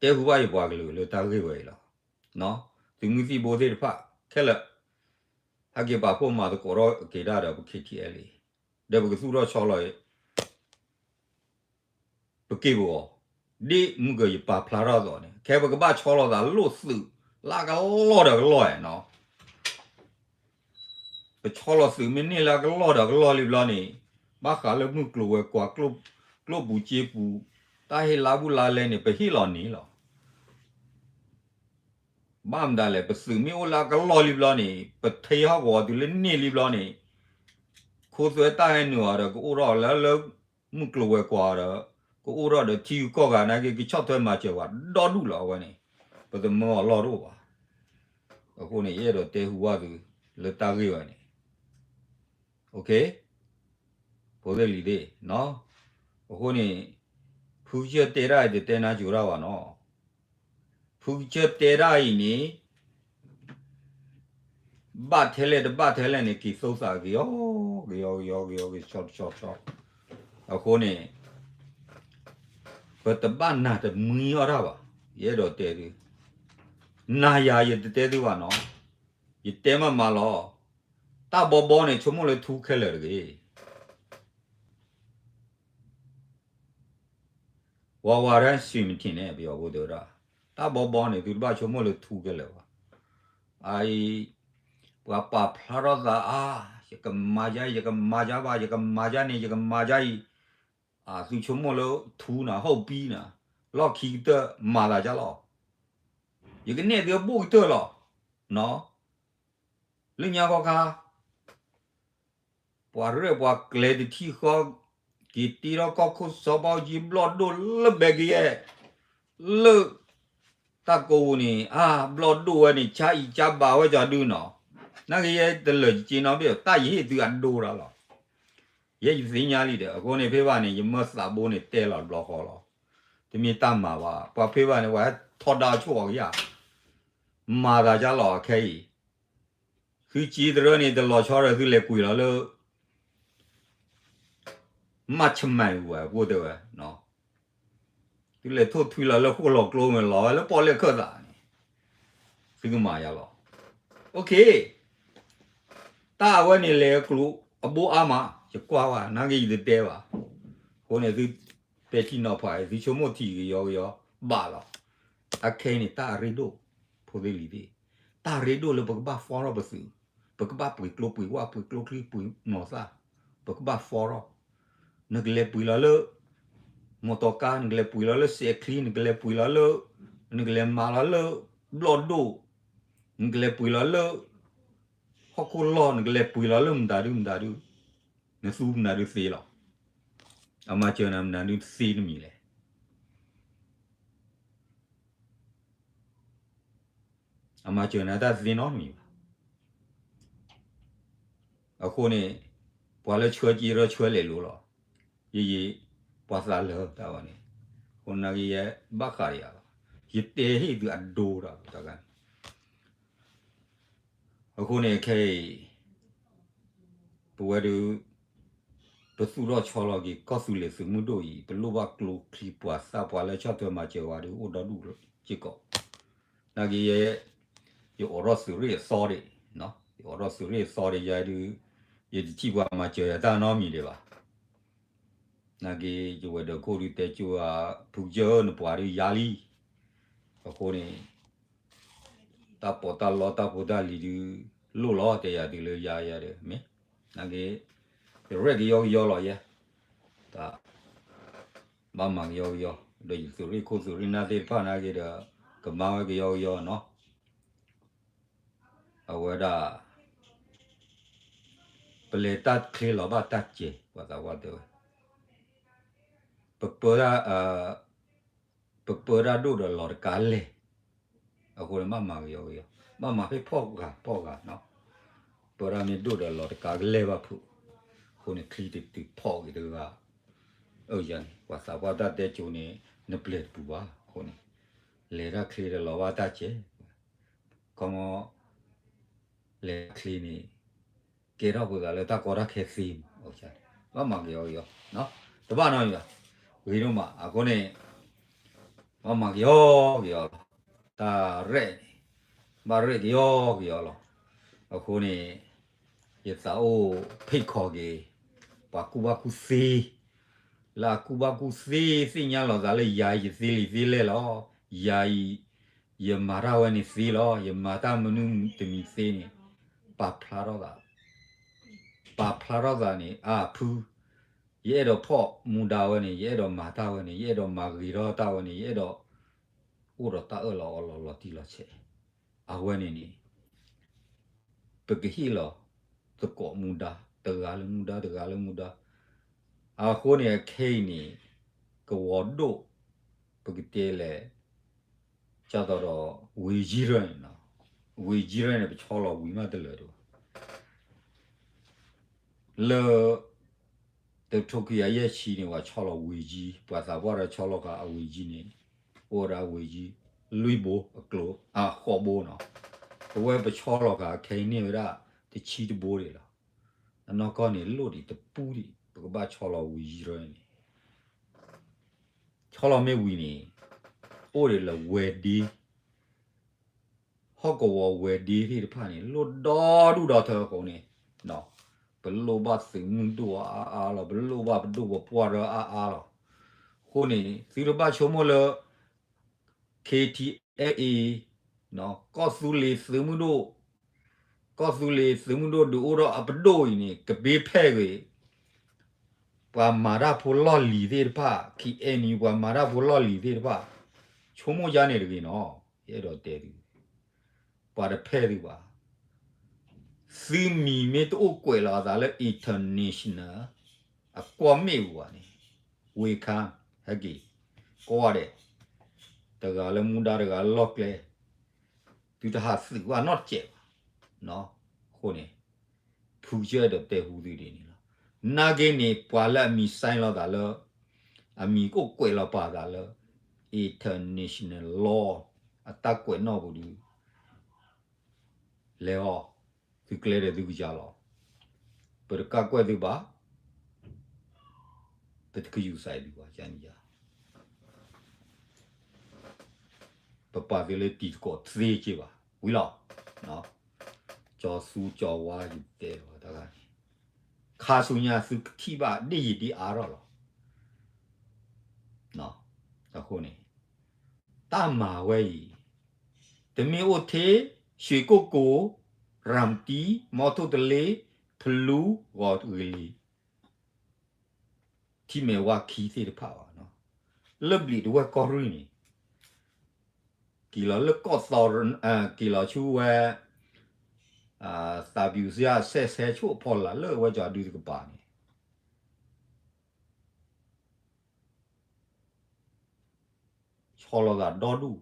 ဲဘၣ် တဲဃုာ်ဘၣ်ယပှၤကလုာ်လၢတၢ်ဂ့ၢ်ဝဲအံၤလီၤ. သုးမုၢ်သံၣ်ဘိသ့ၣ်တဖၣ်ခဲလၢာ် ဟဲက့ၤပာ်ဖှိၣ်မၤသကိးထီၣ်က့ၤတၢ်ဒီးပ K T L A ဒီးပကသူၣ်ထီၣ်ဆီလီၤ ပက့ၢ်ပဂီၤ ဒ်မုၢ်ကယပာ်ဖျါထီၣ်အသိးန့ၣ် ခဲပကဘၣ်ဆီလီၤသးလိၣ်သုး လၢအကလီၢ်ဒီးကလီၢ်နီၤ ပဆီလီၤသုးမ့ၢ်န့ၢ်လၢအကလီၢ်ဒီးကလီၢ်လံဘျီန့ၣ် ဘၣ်ဃးလၢမုၢ်ကျိၤဝဲၤကွာ် ကျိၣ်ပူၤစ့ပူၤ တၢ်ဟ့ၣ်လါဘူးလါလဲန့ၣ် ပဟ့ၣ်လီၤန့ၣ်လီၤ. ဘၣ်မတၤလဲၣ် ပသုးမ့ၢ်အိၣ်လၢအကလီၢ်လံဘျီန့ၣ် ပထ့ဟီၣ်ကဝီၤတုၤလၢန့ၢ်လံဘျီန့ၣ် ခိသွဲတၢ်ဟဲနုာ်အီၤဒီး ကအိၣ်ထီၣ်လၢလၢ မုၢ်ကျိၤဝဲၤကွာ်ဒီး ကအိၣ်ထီၣ်ဒီးထံဂုၤကီၢ်ဂၤနာ်က့ ကဆီၣ်ထွဲမၤစၢၤဝဲဒီဒူၣ်လီၤအဝဲန့ၣ် ပသမၢအီၤလီၢ်တအိၣ်ဘၣ်. အဃိန့ၣ် ယအဲၣ်ဒိးတဲဟူဘၣ်သု လၢတၢ်ဂ့ၢ်ဝဲန့ၣ် ဖိသ့ၣ်လံၤသ့ၣ် အဃိန့ၣ် ဖုကစၢၢ်တဲတၢ်အံၤ တတဲနါစိၤတၢ်ဘၣ်နီၤ ဖုကစၢၢ်တဲတၢ်အံၤန့ၣ် ဘၣ်ထဲလဲၣ်တဘၣ်ထဲလဲၣ်န့ၣ် က့ၤသိသးက့ၤအီၤ က့ၤအီၤ က့ၤအီၤ က့ၤအီၤ က့ၤဆီဆီဆီ အဃိန့ၣ် ပတဘၣ်နၢ်တမှံအီၣ်တၢ်ဘၣ်. ယအဲၣ်ဒိးတဲသု နၤယၤယတတဲသုဘၣ်နီၤ ယတဲမးမးလီၤ. တၢ်ဘီဘီန့ၣ် ဆိကမိၣ်လၢထူခဲလၢာ်တဂ့ၤ ဝါဝါတၢ်စံးမထံးန့ၣ် ပယီၤဖိတဲဝဲဒၣ် တၢ်ဘီဘီန့ၣ် သုတဘၣ်ဆိကမိၣ်လၢထူခဲလၢာ်ဘၣ်. အအံၤ ပှၤပာ်ဖျါထီၣ်သးအါ ယကမၤယါ ယကမၤယါဘၣ် ယကမၤယါန့ၣ် ယကမၤယါအံၤ သုဆိကမိၣ်လၢထူနၤ ဟုတ်ပြီနၤ လီၢ်ခံကတၢၢ်မၤသးယါလီၤ. ယကနဲၣ်သုအဘိၣ်ကတၢၢ်လီၤ. လၢညါခီခါ ပှၤရဲၣ်ပှၤကျဲၤတထံၣ်ဃီ က့ၤတ့ထီၣ်ကီၢ်ခိၣ်စီၤဘၣ်အူကၠံဘျီၣ်ဒိၣ်လၢဘဲကယဲၢ် လၢ တၢ်ကိးပူၤန့ၣ် အါ ဘျီၣ်ဒိၣ်ဝဲန့ၣ် ကၠါအံၤကၠါဘၣ်ဝဲကၠီဒုနီၤ နာ်က့ယဲတလၢာ်က့နီတဘ့ၣ် တၢ်ယဟ့ၣ်သုအဒိတၢ်လီၤ. ယဲယသ့ၣ်ညါလံဒီး အဃိန့ၣ်ဖဲဘၣ်န့ၣ် ယမၢသးဘိန့ၣ်တဲလီၤတဘျီဃီလီၤ. တမ့ၢ်တၢ်မၤဘၣ် ပှၤဖဲဘၣ်န့ၣ် ပှၤဟဲထီဒါဆိၣ်အီၤကယၢ် မၤသးကၢ်လီၤအခဲအံၤ သုစ့တရၢန့ၣ် တလီၤဆီဒီးသုလဲၤကွံာ်လီၤလၢ မၢ်ဆမၢၣ်ဝဲ ပှိၢ်တဲဝဲ သုလဲၤထိၣ်ထွံလီၤလၢဃိၣ်လီၤကျိမ့ၢ်လီၤဝဲလၢပီၣ်လဲၣ်ခၢၣ်သးန့ၣ် သုကမၤယါလီၤ. တၢ်အဝဲန့ၣ်လဲၤကျိၤ အဘိအါမး ယကွၢ်ဘၣ် နာ်က့ယတတဲဘၣ်. အဃိန့ၣ်သု ပဲာ်ထံနီၤဖး သုဆိကမိၣ်ထံကယီကယီ ဘၣ်လီၤ. အခဲအံၤန့ၣ် တၢ်အရ့ဒိၣ် ဖိသ့ၣ်လံၤသ့ၣ် တၢ်ရ့ဒိၣ်လၢပကဘၣ် form ထီၣ်ပသုး, ပကဘၣ်ပှ့ၤကျိပှ့ၤဝၣ် ပှ့ၤကျိချံပှ့ၤနီၢ်သၣ်, ပကဘၣ် form ထီၣ်, နကလဲၤပှ့ၤလီၤလၢ မီတီကါ, နကလဲၤပှ့ၤလီၤလၢစဲးချံ, နကလဲၤပှ့ၤလီၤလၢ နကလဲၤမၤလီၤလၢ ဘျီၣ်ဒိၣ်, နကလဲၤပှ့ၤလီၤလၢ ဟီၣ်ခိၣ်လီၢ်, နကလဲၤပှ့ၤလီၤလၢမတၤဒုမတၤဒု, နသူမတၤဒုသ့လီၤ. အမၤစၢၤနၤမတၤဒုသ့တမံၤလဲၣ်. အမၤစၢၤနၤတၢ်သ့နီတမံၤဘၣ်. အဃိန့ၣ် ပှၤလၢဆှၢက့ၤရၢဆှၢလဲၤလိၤလီၤ. ယယံာ် ပှၤသးလၢတၢ်ဝဲန့ၣ်, အဃိနာ်က့ယဲဘၣ်ဃးဒီးယၤလီၤ. ယတဲဟ့ၣ်သုအဒိတၢ်တဂၤန့ၣ် အဃိန့ၣ်ခဲအံၤ ပဝဲဒုး ပသူၣ်ထီၣ်ဆီလီၤက့ၤ ကီၢ်သူလ့ၤသုးမုၢ်ဒိၣ်အံၤ ပလိၣ်ဘၣ်ကျိချံပှၤသၣ်ပှၤလၢဆီၣ်ထွဲမၤစၢၤဝဲဒုးအိၣ်ဒီဒူၣ်စ့ၢ်ကီး. နာ်က့ယဲ ယအိးထီၣ်သုးရ့ၣ်အသီဒံး, ယအိးထီၣ်သုးရ့ၣ်အသီဒံးယၤဒုး, ယတထံၣ်ပှၤမၤစၢၤယၤတၢ်နီတမံၤဒံးဘၣ်. နာ်က့ ယဝဲၤဒၢးခိၣ်ဒုးတဲကၠိဧါ, ဖုကစၢၢ်ဧၢ နပှၤဒုးယါလံ. အဃိန့ၣ် တၢ်ပီးတၢ်လီတၢ်ဖိတၢ်လံၤဒုး လိၣ်လီၤတဲယၤတုၤလၢယါယၤဒီး မ့ၢ် နာ်က့ ယရဲၣ်ကယီကယီလီၤယဲ, တၢ် ဘၣ်မၤကယီကယီ, ဒီးယသုးရ့ၣ်ခိၣ်သုးရ့ၣ်နၢ်သ့ၣ်တဖၣ်နာ်က့ဒီး ကမၤဝဲကယီကယီနီၤ. အဝဲဒၣ် ပလဲၤတၢ်ချ့လီၤဘၣ်တၢ်စဲး ပှၤသးပှၢ်တဲဝဲ, ပပၢတၢ် ပပၢတၢ်ဒိၣ်ဒီးလီၤတကးလဲၢ်, အဃိန့ၣ် ဘၣ်မၤကယီကယီ, ဘၣ်မၤဖဲဖီၣ်ဂၤဖီၣ်ဂၤနီၤ, ပၢတၢ်မ့ၢ်ဒိၣ်ဒီးလီၤတကးကလဲၢ်ဘၣ်ဖုး, အဃိန့ၣ် ချံတတုၤဖီၣ်က့ၤတဂၤ, အၢယၤန့ၣ် ပှၤသးပှၢ်တၢ်တဲကၠိန့ၣ် နပျဲၢ်တပူၤဘၣ်အဃိန့ၣ်, လဲၤတၢ်ချ့ဒီးလီၤဘၣ်တၢ်စဲး, ခီမီ လဲၤချ့န့ၣ် ကဲထီၣ်ပှၤဂၤလၢတၢ်ကီတၢ်ခဲသ့မး, ဘၣ်မၤကယီကယီ, တဘၣ်နီတမံၤဘၣ်, ဂ့ၤဒိၣ်မး, အဃိန့ၣ် ဘၣ်မၤကယီကယီလီၤ, တၢ်ရဲၣ်န့ၣ် ဘၣ်ရဲၣ်ကယီကယီလီၤ, အဃိန့ၣ် ယသးအိၣ်ဖ့ၣ်ခီက့ၤ ပှၤကူၣ်ဘၣ်ကူၣ်သ့ လၢအကူၣ်ဘၣ်ကူၣ်သ့ သ့ၣ်ညါလီၤသးလၢယၤအံၤယသ့လံာ်သ့လဲၢ်လီၤ, ယၤအံၤ ယမၤတၢ်ဝဲန့ၣ်သ့လီၤ, ယမၤတၢ်မနုၤတမံၤသ့န့ၣ် ပာ်ဖျါထီၣ်သး, ပာ်ဖျါထီၣ်သးန့ၣ် အါဖု, ယအဲၣ်ဒိးဖီၣ်မူဒါဝဲန့ၣ် ယအဲၣ်ဒိးမၤတၢ်ဝဲန့ၣ် ယအဲၣ်ဒိးမၤဂ့ၤထီၣ်တၢ်ဝဲန့ၣ် ယအဲၣ်ဒိး အိၣ်ဒီးတၢ်အၢၣ်လီၤအီလီၤလီၤတံၢ်လီၤဆဲး, အဝဲန့ၣ်န့ၣ် ပကဟ့ၣ်လီၤသကိးမူဒါ တဂၤလၢမူဒါ တဂၤလၢမူဒါ, အဃိန့ၣ် အခဲအံၤန့ၣ် ကဝီၤဒိၣ် ပကတဲလဲၣ် ကၢ်သိးဒီး ဝ့ၤယံရၢၢ်န့ၣ်နီၤ, ဝ့ၤယံရၢၢ်န့ၣ် ပဆီလီၤဝံၤမးတလၢာ်ဒံးဘၣ်, လၢ တထိခွံကယၤယဲၢ်ဆံန့ၣ် ပှၤဆီလီၤဝ့ၤယံ, ပှၤသးပှၢ်ဒီးဆီလီၤဃာ်အဝ့ၤယံန့ၣ် အိၣ်ဝဲဒၣ်ဝ့ၤယံ လွံၢ်ဘိအကျိၤ အဃိးဘိနီၤ, ပဝဲပဆီလီၤဃာ်ခဲအံၤန့ၢ်ဝဲဒၣ်တဆံတဘိဒံးလီၤ, အနီၢ်ကီၢ်န့ၣ် လိၣ်ဒံးတပူၤဒံး ပကဘၣ်ဆီလီၤဝ့ၤယံရၢၢ်န့ၣ်, ဆီလီၤမ့ၢ်ဝံၤန့ၣ် အိၣ်ဒံးလၢဝဲၤဒ့ ဟီၣ်ကဝီၤဝဲၤဒ့သ့ၣ်တဖၣ်န့ၣ် လိၣ်ဒီဒူၣ်ဒီထၢအဃိန့ၣ်, ပလိၣ်ဘၣ်သုးမုၢ်ဒိၣ်အါအါလီၤ, ပလိၣ်ဘၣ်ပဒိၣ်ပပှၢ်ဒီးအါအါလီၤ, အဃိန့ၣ် သုတဘၣ်ဆိကမိၣ်လၢ KTLA ကီၢ်သူလ့ၤသုးမုၢ်ဒိၣ်, ကီၢ်သူလ့ၤသုးမုၢ်ဒိၣ်ဒုးအိၣ်ထီၣ်အပဒိၣ်အံၤန့ၣ် ကဘ့ဖဲၣ်ဂ့ၤ ပှၤမၤတၢ်ဖိလီၢ်လံၤသ့ၣ်တဖၣ် KNU ပှၤမၤတၢ်ဖိလီၢ်လံၤသ့ၣ်တဖၣ်, ဆိကမိၣ်ယါန့ၣ်တဂ့ၤနီၤ, ယအဲၣ်ဒိးတဲသု, ပှၤတဖဲၣ်သုဘၣ်, သုမံၤမ့ၢ်တအိၣ်ကွဲးလီၤအသးလၢ international အကွီၢ်မ့ၣ်အူဘၣ်န့ၣ်, ဝ့ၤခါ ဟဲက့ၤ, ကိးဂၤဒဲး, တဂၤလၢမူဒါတဂၤလၢလီၢ်ကျဲ, သုတဟးသုးဘၣ်နီတစဲးဘၣ်, အဃိန့ၣ် ဖုကစၢၢ်အဲၣ်ဒိးတဲဟူသုဒ်န့ၣ်လီၤ, နာ်က့န့ၣ် ပှၤလၢအမံၤ sign လီၤသးလၢ အမံၤကအိၣ်ကွဲးလီၤပာ်သးလၢ international law အတၢ်ကွဲးနီၣ်ပူၤဒုး လဲၤအီၤ, သုကျဲဒီးသုကစၢ်လီၤ, ပတကးကွဲၢ်သုဘၣ်, ပတကယူၤစၢ်သုဘၣ်, ပပာ်သုလၢတံၤသကိးသ့က့ဘၣ်, ဝံၤလီၤ, ကၠီၤသူကၠီၤဝါယတဲလီၤတဂၤန့ၣ်, ခါဆူညါသုကထံၣ်ဘၣ်ဒ်ယံာ်ဒ်အါထီၣ်လီၤ, အဃိန့ၣ် တၢ်မၤဝဲအံၤ, တမ့ၢ်အိၣ်ထဲ ရွှေကုက္ကို, ရမ်တံ, မီထိၣ်တလ့, ဖလူ, ဂီၤဂ့ၤလံ, ထံမဲာ်ဝါခံသ့ၣ်တဖၣ်ဘၣ်, လၢဘျံးတဝဲၢ်ကီၢ်ရ့ၣ်န့ၣ်, က့ၤလီၤလၢကီၢ်သီ, က့ၤလီၤဆူဝဲ သးပူၤစ့ၢ် စဲးဆဲးဆိၣ်အဖီလာ် လၢဝဲကီၤဒုတကပၤန့ၣ် ဆီလီၤသးဒီဒူၣ်,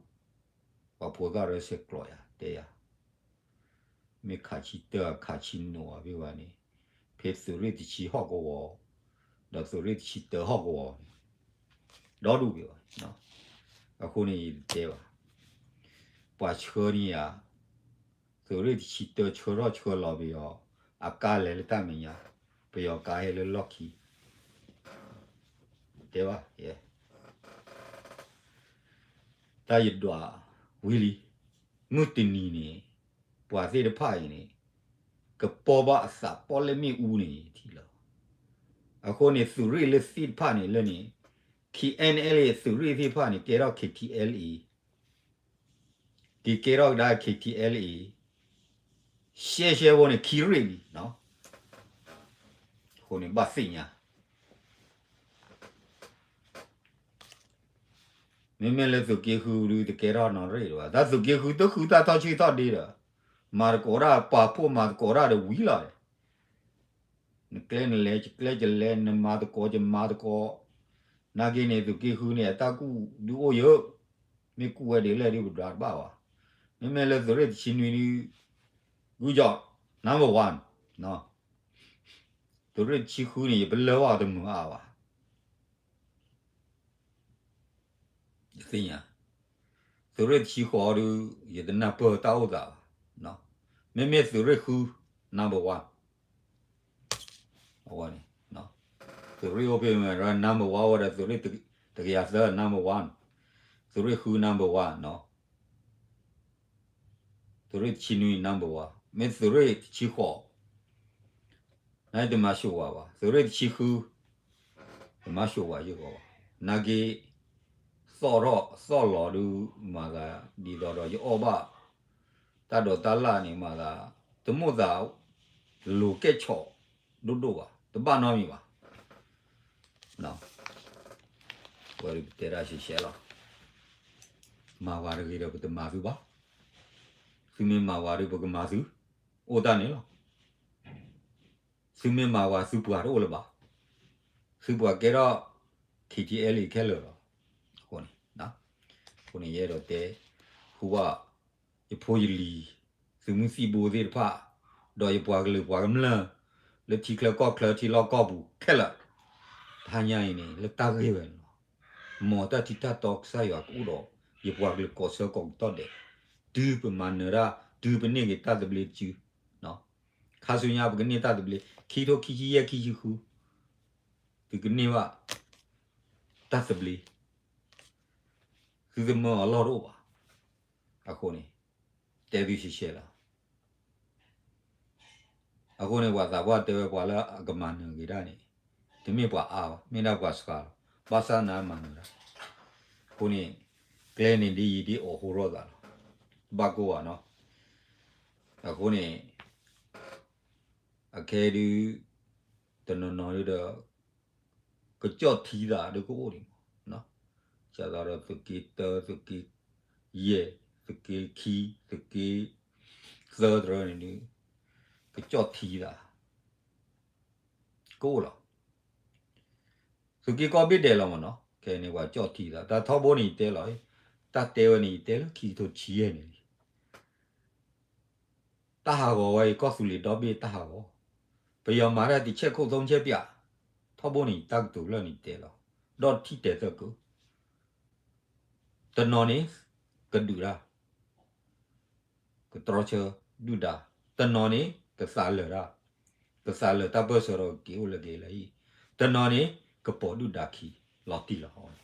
ပှၤဖိသၣ်ရဲဆဲးကျိးယၤ တဲယၤ, မ့ၢ်ခးဆံတၢ ခးဆံနိးအီၤဖဲဘၣ်န့ၣ်, ဖဲသုးရ့ၣ်တဆံဟီၣ်ကဝီၤ, ဒီးသုးရ့ၣ်တဆံတၢဟီၣ်ကဝီၤန့ၣ်, ဒီဒူၣ်က့ၤဘၣ်, အဃိန့ၣ်ယတဲဘၣ်, ပှၤဆှၢန့ၢ်ယၤ သုးရ့ၣ်တဆံတၢဆှၢထီၣ်ဆှၢလီၤပယီၤ, အကါလဲၤလၢတၢ်မဲာ်ညါ, ပယီၤကါဟဲလၢလီၢ်ခံ, တဲဘၣ်, တၢ်ယဒွးဝံၤလံ, မုၢ်တနံၤန့ၣ် ပှၤသ့ၣ်တဖၣ်အံၤန့ၣ် ကပီၢ်ဘၣ်အသးပီၣ်လဲၣ်မ့ၣ်အူန့ၣ်ထံၣ်လီၤ. အဃိန့ၣ် သုးရ့ၣ်လၢသ့ၣ်တဖၣ်န့ၣ်လၢန့ၣ် K N L A သုးရ့ၣ်သ့ၣ်တဖၣ်န့ၣ် ကဲထီၣ် K T L A က့ၤကဲထီၣ်ကဒါ K T L A ရှဲရှဲဖိန့ၣ် ခံရ့ၣ်လံ. အဃိန့ၣ် ဘၣ်သ့ၣ်ညါ မ့မ့ၢ်လၢသုးက့ဃုဒုး တကဲထီၣ်နီၢ်ရ့ၣ်ဒံးဘၣ်. တၢ်သုးက့ဃုတဃုတၢ်ထီၣ်ဆံၣ်ထီၣ်ဒ့ဒီး မၤသကိးတၢ်ပာ်ဖှိၣ်မၤသကိးတၢ်ဒီးဝံၤလီၤ. နကျဲနလဲၤ ယကျဲယလဲၤ နမၤသကိးယမၤသကိး, နာ်က့န့ၣ် သုးက့ဃုန့ၣ် အတၢ်ကူၣ်ဒုးအိၣ်ယၢ, မ့ၢ်ကူၣ်ဝဲဒ်လဲၣ်ဒုးပဒွးတဘၣ်ဘၣ်. မ့မ့ၢ်လၢသုးရ့ၣ်တဆံနွံဒုး ဂုၢ်ကီ number one, သုးရ့ၣ်တဆံဃုန့ၣ် ယပလၢၢ်ဘၣ်အီၤတမုာ်အါဘၣ်. ယသ့ၣ်ညါ, သုးရ့ၣ်တဆံဃိးဒုး ယတနၢ်ပၢၢ်တၢ်အိၣ်သးဘၣ်. မ့မ့ၢ်သုးရ့ၣ်ဃု number one, အဝဲန့ၣ် သုးရ့ၣ်အိၣ်ဖဲမ့ၢ် number one ဝဲဒီး သုးရ့ၣ်တကယၤသၢ number one, သုးရ့ၣ်ဃု number one, သုးရ့ၣ်တဆံနွံ number one, မ့ၢ်သုးရ့ၣ်တဆံဃိး နတမၤၡိၣ်ဝဲဘၣ်. သုးရ့ၣ်တဆံဃု တမၤၡိၣ်ဝဲယဂီၢ်ဘၣ်. နာ်က့ သီၣ်ထီၣ်သီၣ်လီၤဒုး မၤသးဒ်သိးဒီးယအီၣ်ဘၣ် တၢ်ဒိးတၢ်လၣ်န့ၣ် မၤသး တမိၣ်သး လိၤကဲၣ်ဆိးဒိၣ်ဒိၣ်ဘၣ်, တဘၣ်နီတမံၤဘၣ်. ဝဲဒုးပတဲတၢ်ရှဲရှဲလီၤ. မၤဝဲတဂ့ၤဒီးပတမၤသုဘၣ်. သုမ့ၢ်မၤဝဲဒုးပကမၤသု, အိၣ်တၢ်န့ၣ်လီၤ. သုမ့ၢ်မၤဝဲသုပှၤတအိၣ်လၢၤဘၣ်. သုပှၤကဲထီၣ် K T L A ခဲလၢာ်လီၤ. အဃိန့ၣ် အဃိန့ၣ်ယအဲၣ်ဒိးတဲ ဃုဘၣ် ယဖိယလံၤ သုးမုၢ်သံၣ်ဘိသ့ၣ်တဖၣ်, ဒီးယပှၤကလုာ်ပှၤကမျၢၢ် လၢထံချၢကီၢ်ချၢထံလီၢ်ကီၢ်ပူၤခဲလၢာ်, တဟါညါအံၤန့ၣ် လၢတၢ်ဂ့ၢ်ဝဲန့ၣ်လီၤ. မ်တၢ်ထံတၢ်တီကစၢ်ယွၤကအိၣ်ဒီး ယပှၤကလုာ်ကိးဆၢကိးကတီၢ်ဒဲး, တုၤပမၤနၢၤတၢ် တုၤပန့ၢ်က့ၤတၢ်သဘျ့တစု, ခါဆူညါပကန့ၢ်တၢ်သဘျ့ ခံထိခံဆံယဲၢ် ခံဆံဃု သုကန့ၢ်ဘၣ် တၢ်သဘျ့, သုသမၢအီၤလီၢ်တအိၣ်ဘၣ်. အဃိန့ၣ် တဲသုရှဲရှဲလီၤ. အဃိန့ၣ် ပှၤသးပှၢ်တဲဝဲပှၤလၢအကမၤနၢၤက့ၤတၢ်န့ၣ် တမ့ၢ်ပှၤအါဘၣ်, မ့ၢ်ဒၣ်ပှၤစှၤလီၤ. ဘၣ်ဆၣ်နမၤနၢၤတၢ်, အဃိန့ၣ် ကျဲန့ၣ်ဒ်ယံၤဒ်အီၤဟိထီၣ်သးလီၤ. တဘၣ်ကိၢ်ဘၣ်နီၤ. အဃိန့ၣ် အခဲဒုး တနီၤနီၤဒုးဒီး ကကၠီၣ်ထံသးဒုးကအိၣ်ဒံးမး, ဒ်သိးဒီးသုးက့တၢ သုးက့ယဲၢ် သုးက့ခံ သုးက့သၢတရၢန့ၣ်ဒုး ကကၠီၣ်ထံသး ကအိၣ်လီၤ. သုးက့ကီၢ်ဘ့ၣ်ဒဲးလီၤမးနီၤ, ခဲအံၤန့ၣ် ပှၤကၠီၣ်ထံသး တၢ်ထီဘိန့ၣ်ယတဲလီၤ, တၢ်တဲဝဲန့ၣ် ယတဲလၢခံကထိဆံယဲၢ်န့ၣ်လံ. တၢ်ဟးဂီၤဝဲအံၤ ကီၢ်သူလ့ၤဒီဘ့ၣ်တၢ်ဟးဂီၤ, ပယီၤမၤတၢ်တဆဲးခိၣ်သိဆဲးပၠး, ထီဘိန့ၣ် တၢ်ကတိၤလၢန့ၣ်တဲလီၤ, ဒီးထံၣ်တဲသၢကု, တနီၤန့ၣ် ကဒုးတၢ် ကတြီဆၢဒုၣ်ဒါ, တနီၤန့ၣ် ကသးလၢာ်တၢ်, ကသးလၢာ်တၢ်ပၢၢ်ဆၢဒီးကက့ၤအိၣ်လၢက့ၤလၢဟံၣ်, တနီၤန့ၣ် ကပိာ်ဒုၣ်ဒါခံ လီၤတံၢ်လီၤဟီန့ၣ်,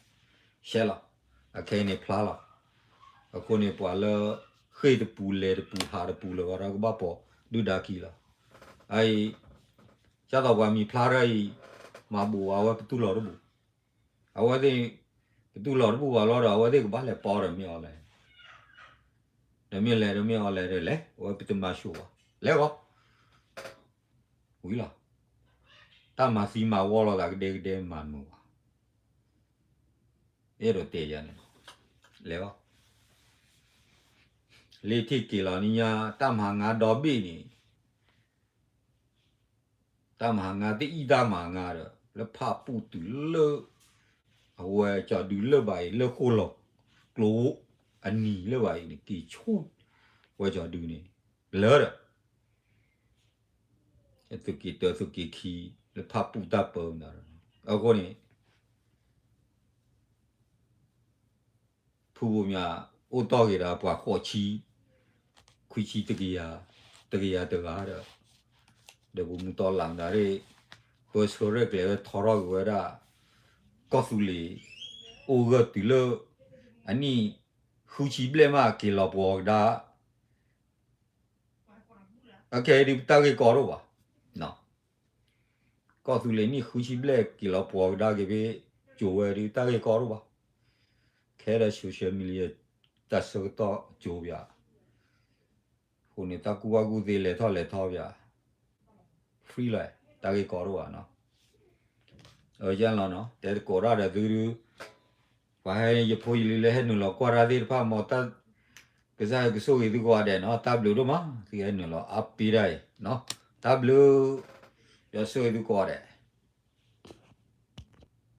ရှဲလီၤ. အခဲအံၤန့ၣ်ဖျါလီၤ. အဃိန့ၣ် ပှၤလၢဃ့ၢ်တပူၤလဲၤတပူၤဟးတပူၤလၢၤဘၣ်ဒီးကဘၣ်ပိာ်ဒုၣ်ဒါခံလီၤ. အအံၤ ဒ်သိးပှၤမံၤဖျါထီၣ်အံၤ မၤဘူးဝဲပတူၢ်လိာ်တဘူး, အဝဲသ့ၣ် ပတူၢ်လိာ်တဘူးဘၣ်လီၤဒီး အဝဲသ့ၣ်ကဘၣ်လဲၤပိာ်ဒီးမ့ၢ်အီၤလဲၣ်, ဒီးမ့ၢ်လဲၤဒီးမ့ၢ်အီၤလဲၣ်ဒီးလဲၤ, အဝဲပတမၤဆူၣ်ဘၣ်, လဲၤဂီၤ ဝံၤလီၤ. တၢ်မၤသံမၤဝီလိာ်သးကဒဲကဒဲမၤနၢၤဘၣ်, အဲၣ်ဒိးတဲယၤန့ၣ်, လဲၤဂီၤ. လၢထံၣ်က့ၤလီၤနံၤညါ တၢ်မၤဟးငါဒီဘ့ၣ်န့ၣ် တၢ်မၤဟးငါတအံၣ်တၢ်မၤဟးငါဒီး လၢဖးပူၣ်တုၤလၢ အဝဲကၠီၤဒုလၢဘၣ်အံၤ လၢဃိၣ်လီၤကျိအနံၤလၢဘၣ်အံၤန့ၣ် က့ၤဆူၣ်ဝဲကၠီၤဒုန့ၣ် လၢဒီး သုးက့တၢသုးက့ခံ လၢဖးပူၣ်တၢ်ပၢမနုၤဒီး အဃိန့ၣ် ဖုဘိမၠး အိၣ်တီၢ်က့ၤဒီးပှၤဃိးဆံ ခွံဆံတကယၤ တကယၤတဂၤဒီး ဒီးပမူတီလၢ်မတၤရ့ၣ် ပၢဆှၢရဲၣ်ကျဲၤဝဲထီထီၣ်က့ၤဝဲဒၣ် ကီၢ်သူလ့ၤ အိၣ်ဂၢၢ်တုၤလၢ အနံၣ်ဃုဆံဘျဲၣ်မးက့ၤလီၤပှီၤကဒါ က ခဲအံၤဒုးတၢ်ဂ့ၢ်ကီတအိၣ်ဘၣ်, ကီၢ်သူလ့ၤနံၣ်ဃုဆံဘျဲၣ်က့ၤလီၤပှီၤကဒါက့ၤဖဲ ကၠိၤဝဲဒုးတၢ်ဂ့ၢ်ကီတအိၣ်ဘၣ်, ခဲဒီး social media တၢ်ဆၢကတီၢ်ကၠိၤပၠး, အဃိန့ၣ် တၢ်ကူၣ်ဘၣ်ကူၣ်သ့လဲၤထီၣ်လဲၤထီပၠး free လီၤ, တၢ်ဂ့ၢ်ကီတအိၣ်ဘၣ်နီၤ. အလီၤနီၤ တဲသကိးတၢ်ဒီးသုဒုး, ပှၤဟဲယဖိယလံၤလၢဟဲနုာ်လီၤကွၢ်တၢ်သ့ၣ်တဖၣ်မ့ၢ်တၢ်, ကစၢ်ယွၤကဆိၣ်ဂ့ၤသုကိးဂၤဒဲးနီၤ, တၢ်ဘျုးဒိၣ်မး သုဟဲနုာ်လီၤအါပ့တၢ်အံၤ, တၢ်ဘျုး, ယွၤဆိၣ်ဂ့ၤသုကိးဂၤဒဲး.